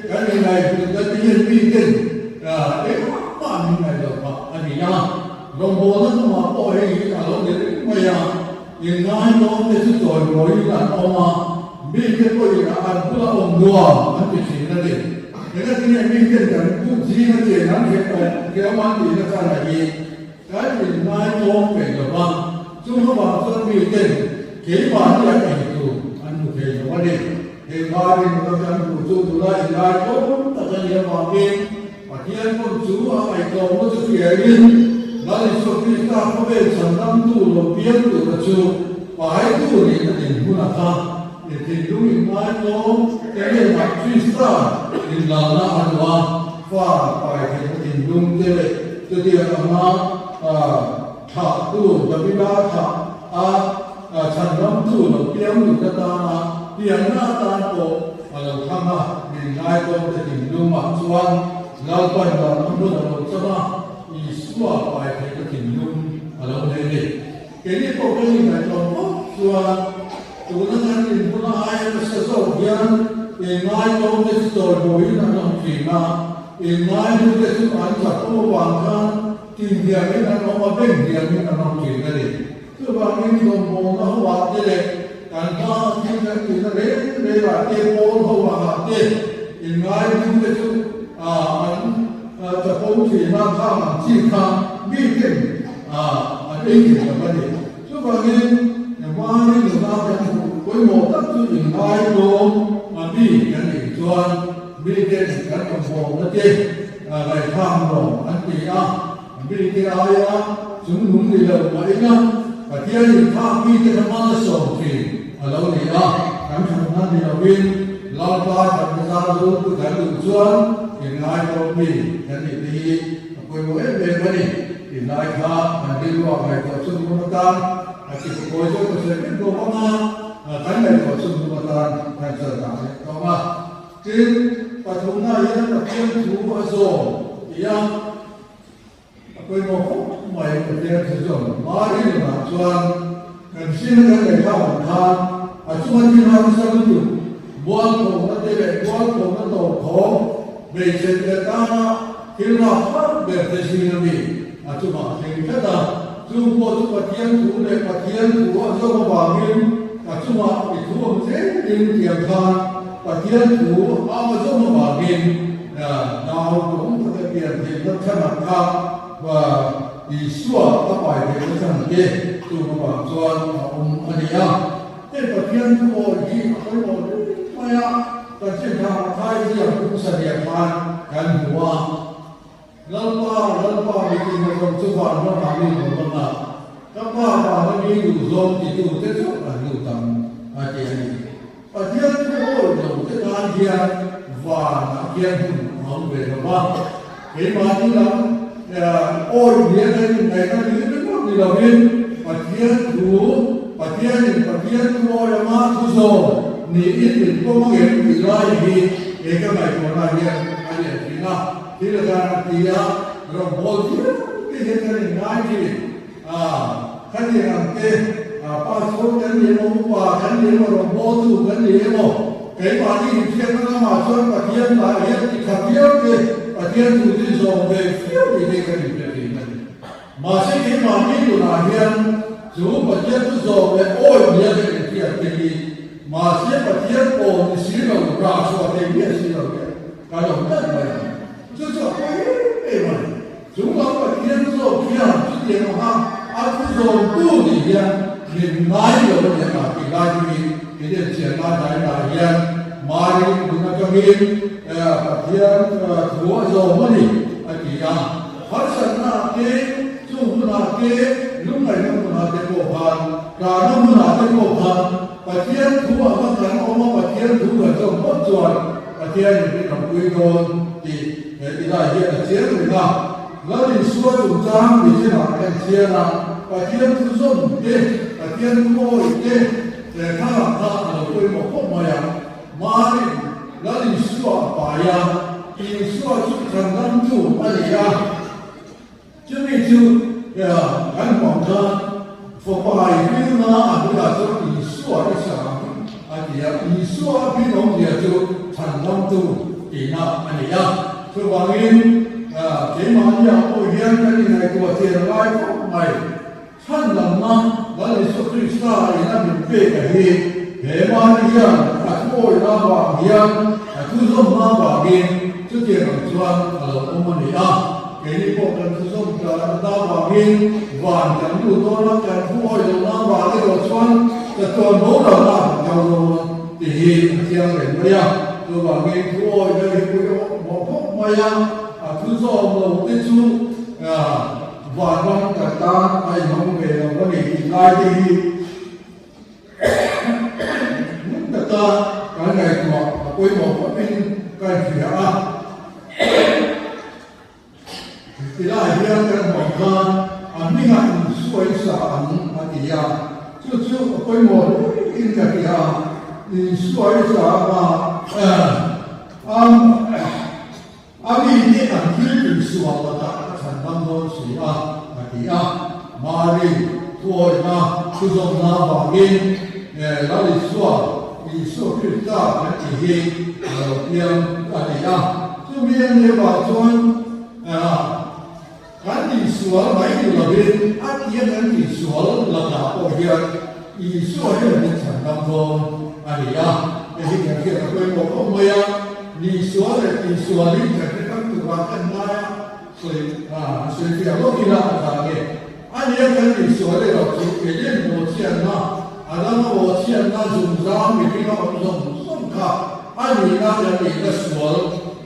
kan inngaihhlut na te hian miten engmah min ngaih loh phah a ni a. Rawngbawlna hnungah pawh hei hi a lo ni reng mai a. Inngaitawm te chu chawimawiin an awm a, mite pawhin a an bula awm nuam an ti thin a ni. Engati nge miten kan kut zinga chen an hreh awm hreh awm an tihna chhan a hi kan inngaitawm peih lo va. Chung avang chuan miten keimahni an ei tur an hmu thei lo a ni. He Mari nuna kan hmuh chu nula inlaitlawm tak a nih avangin Pathian pawn chu a ngaihtlawmna chu hriain Lal Isua Krista khawvel chhandamtu lo piang tura chu paitu niin a dinhmun a kha. I thinlung inngaitlawm te hnenah Krista inlalna a duh a, fa pai theihna thinlung te leh chutiang anga thlahtu Davida thlah a chhandamtu lo piang lut atana pianna atan pawh a lo thlang a, min ngaitlawm te thinlungah chuan Lalpan vanna hmun a lo chang a, Isua pai theihna thinlung a lo nei a ni. Keini pawh kan inngaihtlawm phawt chuan tuna kan inhmun aia nasa zawk hian inngaihtlawm te chu chawimawiin an awm thin a, inngaihnu te chu an chakawm avang khan tinhniamin an awm a, benghniamin an awm thin a ni. Chuvangin rawngbawlna ho ah te leh kan hma thil kan tihna reng reng ah te, pawl ho ah te inngaihnu te chu an chapo thin a, khang ang chi kha miten an ei thei lo a ni. Chuvangin mahni nuna kan hmuh pawimawh tak chu inngaidawm a mi kan nih chuan miten kan rawngbawlna te ngaihthlak nuam an ti a, mite aia chungnung ni lo mah ila Pathian inthak mite kha malsawm thin a lo ni a, kan thatna ni lovin Lalpa thatna zar zul kan duh chuan inngaidawm mi kan nih te hi a pawimawh em em a ni. Tih lai kha kan rilruah ngaihtuah chhun rum atan a ti kawi zawk ka sawi vek bawk ang a, kan ngaihtuah chhun rum atan kan chal dah leh tawng a. Tin, pathumna hian Pathian thu a zawm tih a, a pawimawh khawp mai Pathian thu zawm. Mari nunah chuan kan hriat kan ngaihthlak ang khan a chunga thil harsa lutuk mualphawhna te leh mualphawhna tawpkhawm hmeichhe te tana Thil rap hrap ber te zing a mi a chungah thleng tlat a, chung pawh chu Pathian thu leh Pathian thu a zawm avangin a chungah i thu awm zelin tiang khan Pathian thu a zawm avangin nau tawng taka pian theihna chhanah kha Isua a pai theihna chhan te chung avang chuan a awm a ni a. Hei Pathian thu awi hi a pawimawh hle mai a, kan chinthang a thai ziak hung sariah khan kan hmu a. Lalpa, Lalpa mi tihna zawng chu van ramah mi lo lang a, ka Pa vana mi duh zawng titu te chauh an lut ang, a ti a ni. Pathian thu awi lo te tan hian vanah khian hun a awm ve lo va, keimahni lam awi hnial a inngaihna ni ringawt ni lovin Pathian thu, Pathianin Pathian thu awi anga thu zawm niin min pawm ang em tih lai hi he ka ngaihtuahna hian a lian thin a, thil a dan a ti a, rawngbâwl viau te hian kan inngai thin. A, khatiang ang te, pastor kan ni emaw, upa kan ni emaw, rawngbawltu kan ni emaw, keimahni inhriatna lamah chuan Pathian lah hian ti tha viau te, Pathian thu chu zawm ve viau tih te kan inhre thin a ni. Mahse keimahni nunah hian chu Pathian thu zawm leh awih nia kan inhriat te hi mahse Pathian pawl ni si lo, rah chhuah thei miah si lo hian kan awm tlat mai ang. Chu chu a pawi em em a ni. Chung lam Pathian zawk hian chutiang anga a thu zawmtu nih hian min ngai lo a ni a tih lai hi min enchian lai dai lai hian Mari nun atangin Pathian thu a zawm a ni a ti a. Harsatna ah te, chung hunah te, lungngaihna hmunah te pawh khan, tlahna hmunah te pawh khan Pathian thu anga kan awm a, Pathian thu kan zawm phawt chuan Pathianin min rawn pui dawn tih he ti lai hian a chiang reng a. Lal Isua chungchang michinah kan chian a, Pathian thu zawm te, Pathian thu awih te, he thlalak kha a lo pawimawh khawp mai a. Marin Lal Isua a pai a, Isua chu chhandamtu a ni a. Chumi chu kan hmuh khan fapa i rilna a bulah chuan Isua i sa ang a ti a, Isua a binawmzia chu chhandamtu tihna a ni a. Chuvangin keimahniah pawh hian kan inngaihtuah chian a ngai khawp mai. Chhandamna Lal Isua Krista in a min pek a hi he mahni hian a thuawihna avang hian a thuzawmna avangin chutiang ang chuan a lo awm a ni a, keini pawh kan thuzawm ta avangin. Chuvangin van kan lut dawn a, kan thu awih loh nan van erawh chuan chatuan boral a kan kal dawn tih hi a chiang reng mai a. Chuvangin thu awih na hi pui mawh khawp mai a, a thu zawm lo te chu van ram kan tan a inhawng ve lo a ni tih lai te hi Hmun taka kan ngaihtuah a pawimawh khawpin ka inhria a. Tilai hian kan hmuh khan a hmingah insuaisa ang a ti a, chu chu a pawimawh hlein ka hria a, insuaisa anga A mite an thil insual lakah a chhan dam dawn si a, a ti a. Mari thuawihna thuzawmna avangin Lal Isua, Isua Krista kan tih hi a lo piang a ni a. Chumi a nih avang chuan kan tihsual mai ni lovin a tia kan tihsual lakah pawh hian Isua hian min chhan dam dawn a ni a. Hei hi kan hriat a pawimawh khawp mai a. Nisual leh tihsualin kan hre tam turah kan ngai a, sawi a sawi fiah lawk ila a tha nge. A nia kan nisual erawh chu Eden bawhchhiatna, Adama bawhchhiatna zungzang mihringa awm zawng zawng kha a nihna kan nihna sual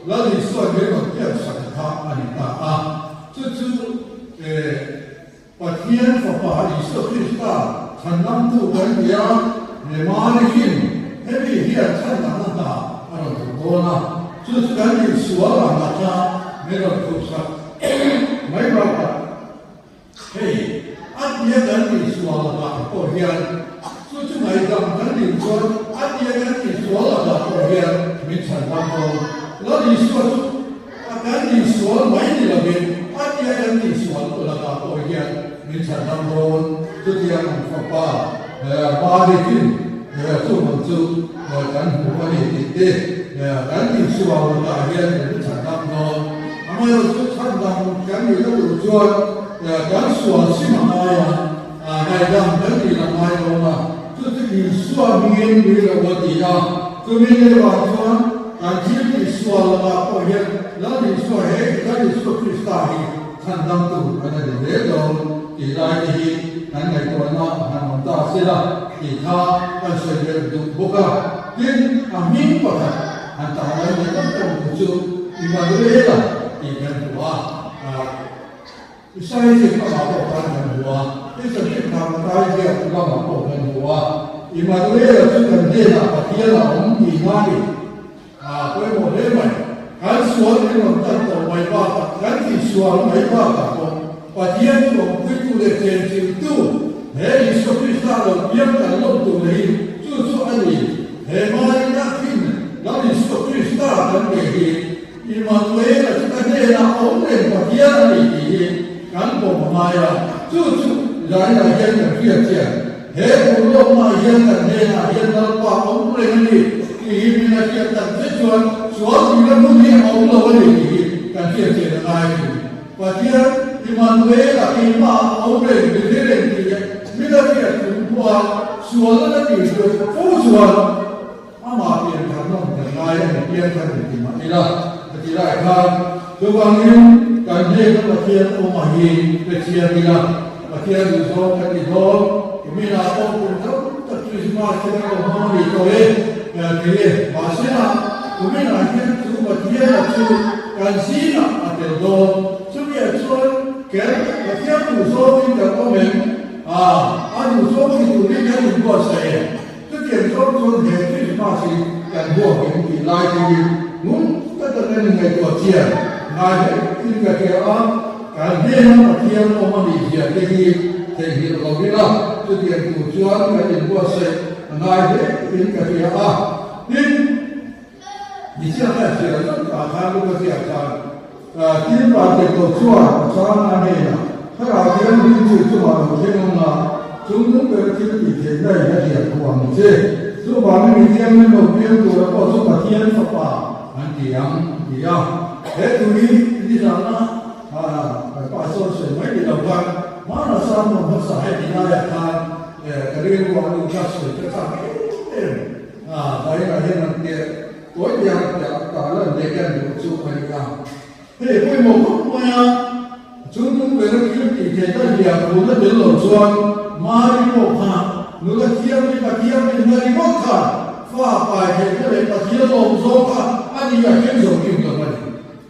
Lal Isua min rawn piansak kha a ni ta a. Chu chu Pathian Fapa Isua Krista chhanlamtu kan ni a, Mary hin hemi hian chhanlamna hna a rawn thawk dawn a, chu chu kan insual ang a kha min rawn thuhsak mai bakah hei a tia kan insual lakah pawh hian chu chu ngaihdam kan nih chuan a tia kan insual lakah pawh hian min chhanlam dawn. Lal Isua chu A kan insual mai ni lovin a tia kan insual lakah pawh hian min chhan dam dawn. Chutiang ang fapa Mari-in chuvang chu kan hmu a ni tih te kan insual lakah hian min chhan dam dawn. Amaherawhchu chhan dam kan nih na tur chuan kan sual sim a ngai a, ngaihdam kan nih la ngai dawn a. Chu chu Isua hmingin nui lo a ti a. Chumi lehah chuan kan thil tihsual lakah pawh hian Lal Isua he Lal Isua Krista hi chhandam tur an a ni hle dawn tih lai te hi kan ngaihtuahna han awm ta se la tih kha kan sawi belh duh bawk a. Tin, a hming pakhat han tah lai leh tak tak tur chu Immanuela tih kan hmu a. Isai zir lamah pawh khan kan hmu a, Isai thla ziak lamah pawh kan hmu a, Immanuela chu kan hnenah Pathian a awm tih na ni. A pawimawh hle mai. Kan sual min rawn tan tawh mai bakah, kan tihsual mai bakah pawh Pathian chu awmpuitu leh chenchiltu he Isua Krista lo piang kan lawm tur hi chu chu a ni. He Marina khin Lal Isua Krista kan ve hi Immanuela chu ka hnenah a awm reng Pathian a ni tih hi kan pawm a ngai a, chu chu Zainah hian kan hriat chian. He urlawknaah hian kan hnenah hian Lalpa a awm reng a ni tih hi min a hriat tak zet chuan sual tihna hmun hi a awm lo a ni tih hi kan hriat chian a ngai a ni. Pathian Immanuela keimah a awm reng min hre reng tih leh min a hriat chung pawha sualna na tih hruai fo chuan Amah pian thar nawm kan ngai a ni, pian thar ni ti mah ila ka ti lai khan. Chuvangin kan hnena Pathian awm a hi pe chiang ila, Pathian duhzawng kan ni dawn. Kuminah pawh kum tam tak Krismas te kan lo hmang a ni tawh e, thei e. Mahsela kuminah hian chu Pathiana chu kan zingah a tel dawn. Chumiah chuan ker Pathian duhzawngin kan awm em? A, a duhzawng ni turin kan inbuatsaih em? Chutiang zawng chuan he Krismas hi kan huam em tih lai te hi ngun tak tak in ngaihtuah chian ngai hle in ka hria a, kan hnena Pathian awm a nih zia te hi theihnghilh lo ila, chutiang tur chuan kan inbuatsaih a ngai hle in ka hria a. Tin, Misia kha hria zauh ah khan Luka ziah khan, Tin Vantirhkoh chuan a chang a hnenah, Thlarau Thianghlim chu i chungah lo thleng ang a, chung nung ber thil tih theihna in a hliah thu ang che. Chuvangin mi thianghlim lo piang tura pawh chu Pathian Fapa an ti ang, a ti a. He thu hi nizana kan pa sawn sawi mai ni lo khan, hmanah sermon hmasa heti laiah khan ka rilru ah lu kha sawi ka chak em em. A, Zairah hian an piah tawi piah piah tah lan leh kan duh chu a ni a. Hei pawimawh khawp mai a, Chungnung bera thil tih theihna hliah phuna tel lo chuan Mari pawh kha nula thianghlim a thianghlimna ringawt khan fa pai theihna leh Pathian lawm zawng kha a ni a thleng zo kim lo a ni.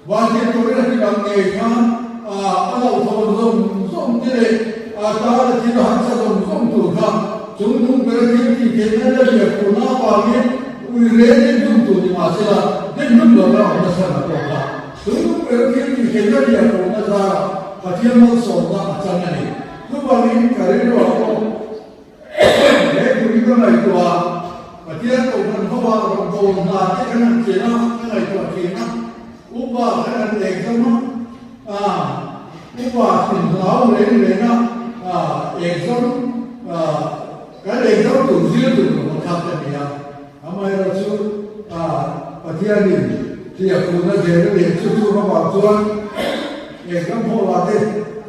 Vanthil turin a thil ang ngei khan a hlauhthawn zawng zawng te leh a tana thil harsa zawng zawng tur kha chungnung bera thil tih theihna la hliah phuna avangin ui rengin tum tur ni mahsela den hlum lo la awm nasa na pawh kha Chungnung ber thil tih theihna ria pawhna zarah Pathian malsawmna a chang a ni. Chuvangin ka rilruah pawh he thu hi ka ngaihtuah a, Pathian kohhran hova rawn bawl hna te kan han chen a, ka ngaihtuah thin a, upa kan han exam a, upa thin hlau reng reng a, exam kan exam tur zir tur lo kha ka ni a. Amaherawhchu, Pathianin hliahkhuhna zela leh chu chu ramah chuan exam hall-ah te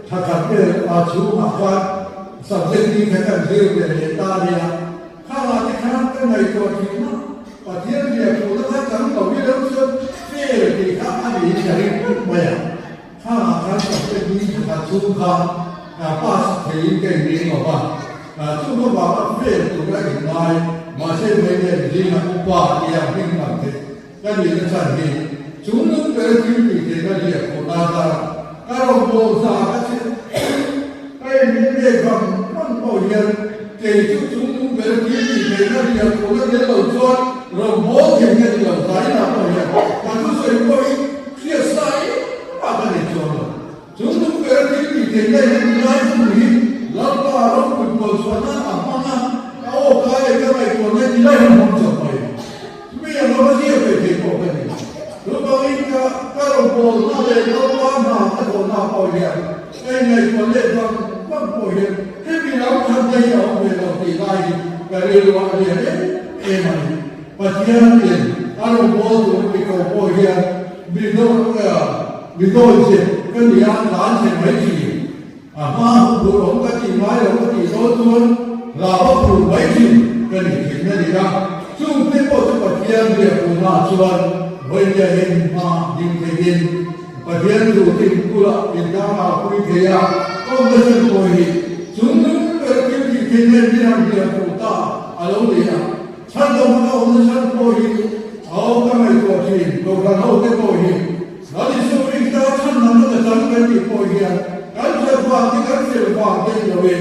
tha khat vel a chhungah khan subject ni kha kan zir ve leh ta a nia. Khangah te khan ka ngaihtuah thin a, Pathian hliahkhuhna kha chang lo hi lo chuan fail tih kha a niin ka ring tlat mai a. Khangah khan subject ni tha khat chhung kha pass theiin ka inring lo va. Chu avanga fail tur a inngai, mahse Mailen zingah upa tia hming lang theih ka nihna chhan hi chung nung ber thil tih theihna lian khawh na zar ka rawn bawl hna ka che ka inring leh vang vang pawh hian kei chu chung nung ber thil tih theihna lian khawh na tel lo chuan rawn bawl thei ka ni lo zainah pawh hian ka thusawi pawh hi hriat sa engmah ka nei chuang lo. Chung nung ber thil tih theihna hian nilai hun hi Lalpa ropui pawl chhuah nan a hmang a, a aw kai leh ka ngaihtuahna nilai hun hmang chauh mai. Chumi ang lova ziak ve thei pawh ka ni. Chuvangin ka ka rawngbawlna leh Lalpa hna ka thawhna pawh hian ka inngaihtuah leh vang vang pawh hian hemi lam thatna hi a awm ve lo tih lai hi ka rilru a lian em em a ni. Pathianin a rawngbâwl tur mi ko pawh hian mi mi dawi che ka ni a, tlan che mai thin. A hma hun tur awm ka tih ngai lo ka tih dawn chuan hlava phur mai thin ka ni thin a ni a. Chungte pawh chu Pathian biakpuna chuan vawiin hma ding theiin Pathian thu tin bulah intangah pui thei a, awm nasa pawh hi chung nung ber thil tih theihna in min han biakpun ta a lo ni a. Chhan lo hmanga awm nasa pawh hi a awm ka ngaihtuah thin, Kohhran ho te pawh hi Lal Isua Krista chhan lamna ka chang kan tih pawh hian kan that vang te kan fel vang te ni loin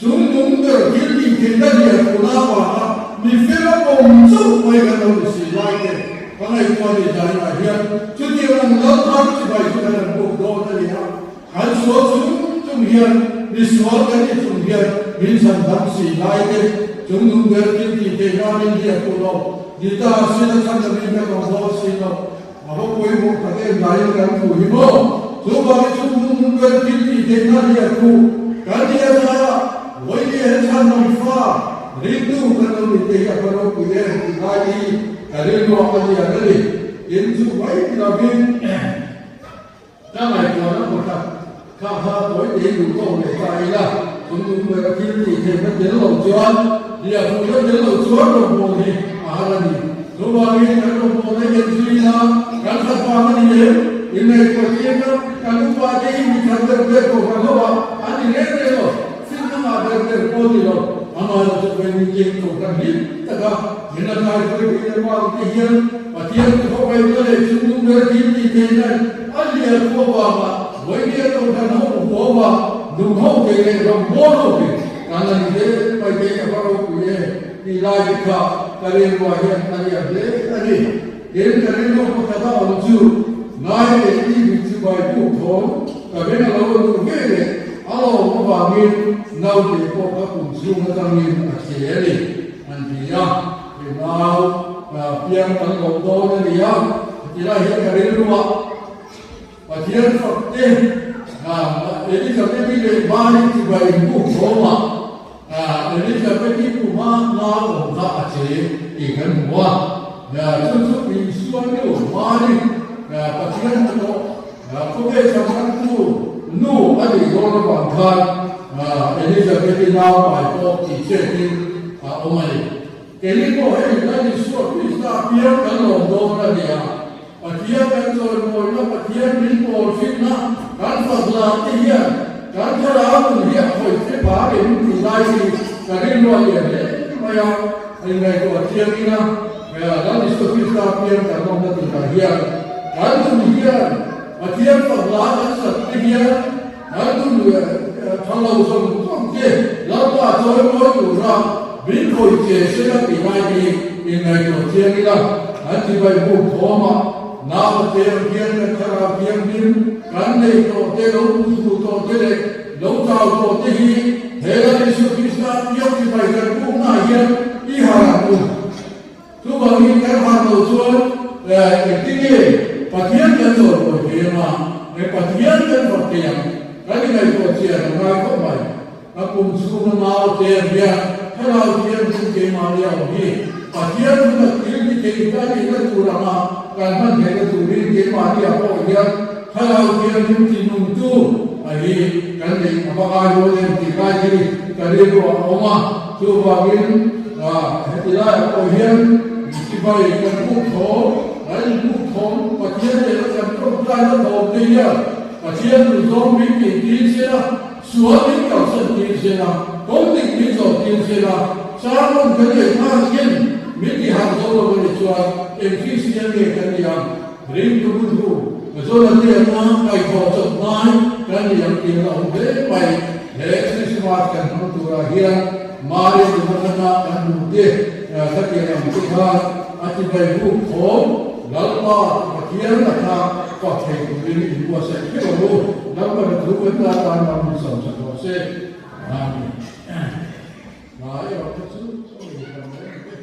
chung nung ber thil tih theihna lian tuna avanga mi fel a pawm chauh mai kan lo ni si lai te ka ngaihtuah ni zainah hian chutiang ang lal thar chibai chu kan han buk dawn a ni a. Kan sual chung chung hian mi sual kan ni chung hian min chhan dam si lai te chung nung ber thil tih theih na min hliah fuh lo ni ta sin a chhan lovin kan awm dawn si lo. A va pawimawh tak em laiin kan thu hi maw? Chuvangin chung nung ber thil tih theih na hliah fuh kan ni a zai a, Vawinia he chhan nawm fa ringtu kan lo ni te hi a va ropui em tih lai hi ka rilruah a lian a ni. Tin chu mai ti lovin. Ka ngaihtuahna pakhat kha kha tawi tei duh tawk leh ta ila, chung nung ber a thil tih theihna tel lo chuan hliahkhuhna tel lo chuan rawngbâwl hi a har a ni. Chuvangin kan rawngbâwlna hian zui ila kan khat vang a ni lem. Inngaihtuah thiamna kan upa te hi mi khat ber ber kohhran ho ah an ni reng reng lo, finna ngah ber ber pawh ni lo. Amaherawhchu keini keng kohhran hlim taka min la thaipui tih leh vang te hian Pathian thu khawpaihna leh chungnung ber thil tih theihna a lian thu avanga vawinia kohhran ho huama nung ho thei leh ram mawl ho thei kan la ni hle mai te a va ropui e tih lai te kha ka rilruah hian a lian hle a ni. Tin, ka rilru pakhat a awm chu ngai leh tih bik chu bai buk thawm ka beng a lo a duh ve leh a lawm avangin naute pawh ka kum chhung atangin a che a ni an ti a. He nau piang kan lo dawn a ni a, tilai hian ka rilru a, Pathian fak te Elizabeth-i leh Mary chibai inbuk thawmah Elizabeth-i kuma nau awm kha a che tih kan hmu a, chu chu Isua nu Mary Pathian hnathawh khawvel changkantu nu a nih dawn avang khan Elizabeth-i nau pai pawh tih chetin a awm a ni. Keini pawh hei Lal Isua Krista piang kan lawm dawn a ni a. Pathian kan chawimawina, Pathian min pawl thinna kan fak lah te hian kan thlarau nun hi a khawih che phah em tih lai hi ka rilru a lian hle mai a, inngaihtuah thiangin a Lal Isua Krista piang kan awmna turah hian kan nun hian Pathian fak lah kan sat te hian kan nun tha lo zawng zawng te Lalpa chawimawi tura min khawih che se la tih lai hi inngaihtuah thiangin a an ti bai buk thawm a, naute ang hian kan thlarau thianghlim kan nei tawh te, lo puthu tawh te leh lo chau tawh te hi he Lal Isua Krista piang ti bai kan buknaah hian i har ang u. Chuvangin kan har lo chuan engtin nge Pathian kan chawimawi thei anga, nge Pathian kan fak thei ang? Kan ingaihtuah chian a ngai khawp mai. A kum chhunga naute ang hian thlarau thianghlim keimahni a awm hi Pathian huna thil ti thei ka nihna tur anga kan hman theihna turin keimahni ah pawh hian thlarau thianghlim ti nungtu a hi kan neih a va ngai dawn em tih lai hi ka rilru ah a awm a. Chuvangin heti laiah pawh hian chibai kan buk thawm, kan inbuk thawm, Pathian nena kan tawngtaina thawm te hian Pathian duhzawng min tih tir sela, Sual min kalsan tir sela, kawng dik min zawh tir sela, sermon kan neih hmakin min ti harh zo lo a nih chuan eng Kristian nge kan ni ang? Ringtu buthu Zona hliamna kaihthawh chawp ngai kan ni ang tih a awm hle mai. He Krismas kan hmang turah hian Mari Duhthana kan hmuh te khatiang ang te khan a ti bai buk thawm Lalpa Pathian laka fak thei turin inbuatsaih theuh ang u. Lalpa na thu kan ta tan ram min sawm sak rawh se. Amen. Hna erawh kha chu chaw ei kan mai ang che.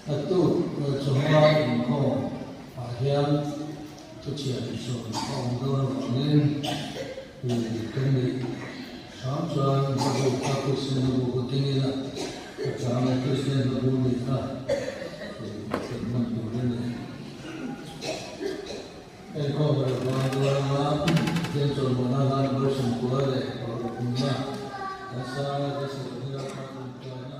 Naktuk chawhma inkhawm ah hian thuchhiah insawm a awm dawn avangin kan neih hram chuan hla bu kha Kristian hla bu kha keng ila a chang leh Kristian hla bu nih kha kan hman tur a ni. Inkhawm a lo vang dawn anga Pathian chawlhmawhna hlan version kua leh paruk kumna kan sanga kan sawi hila kha tum tlaina.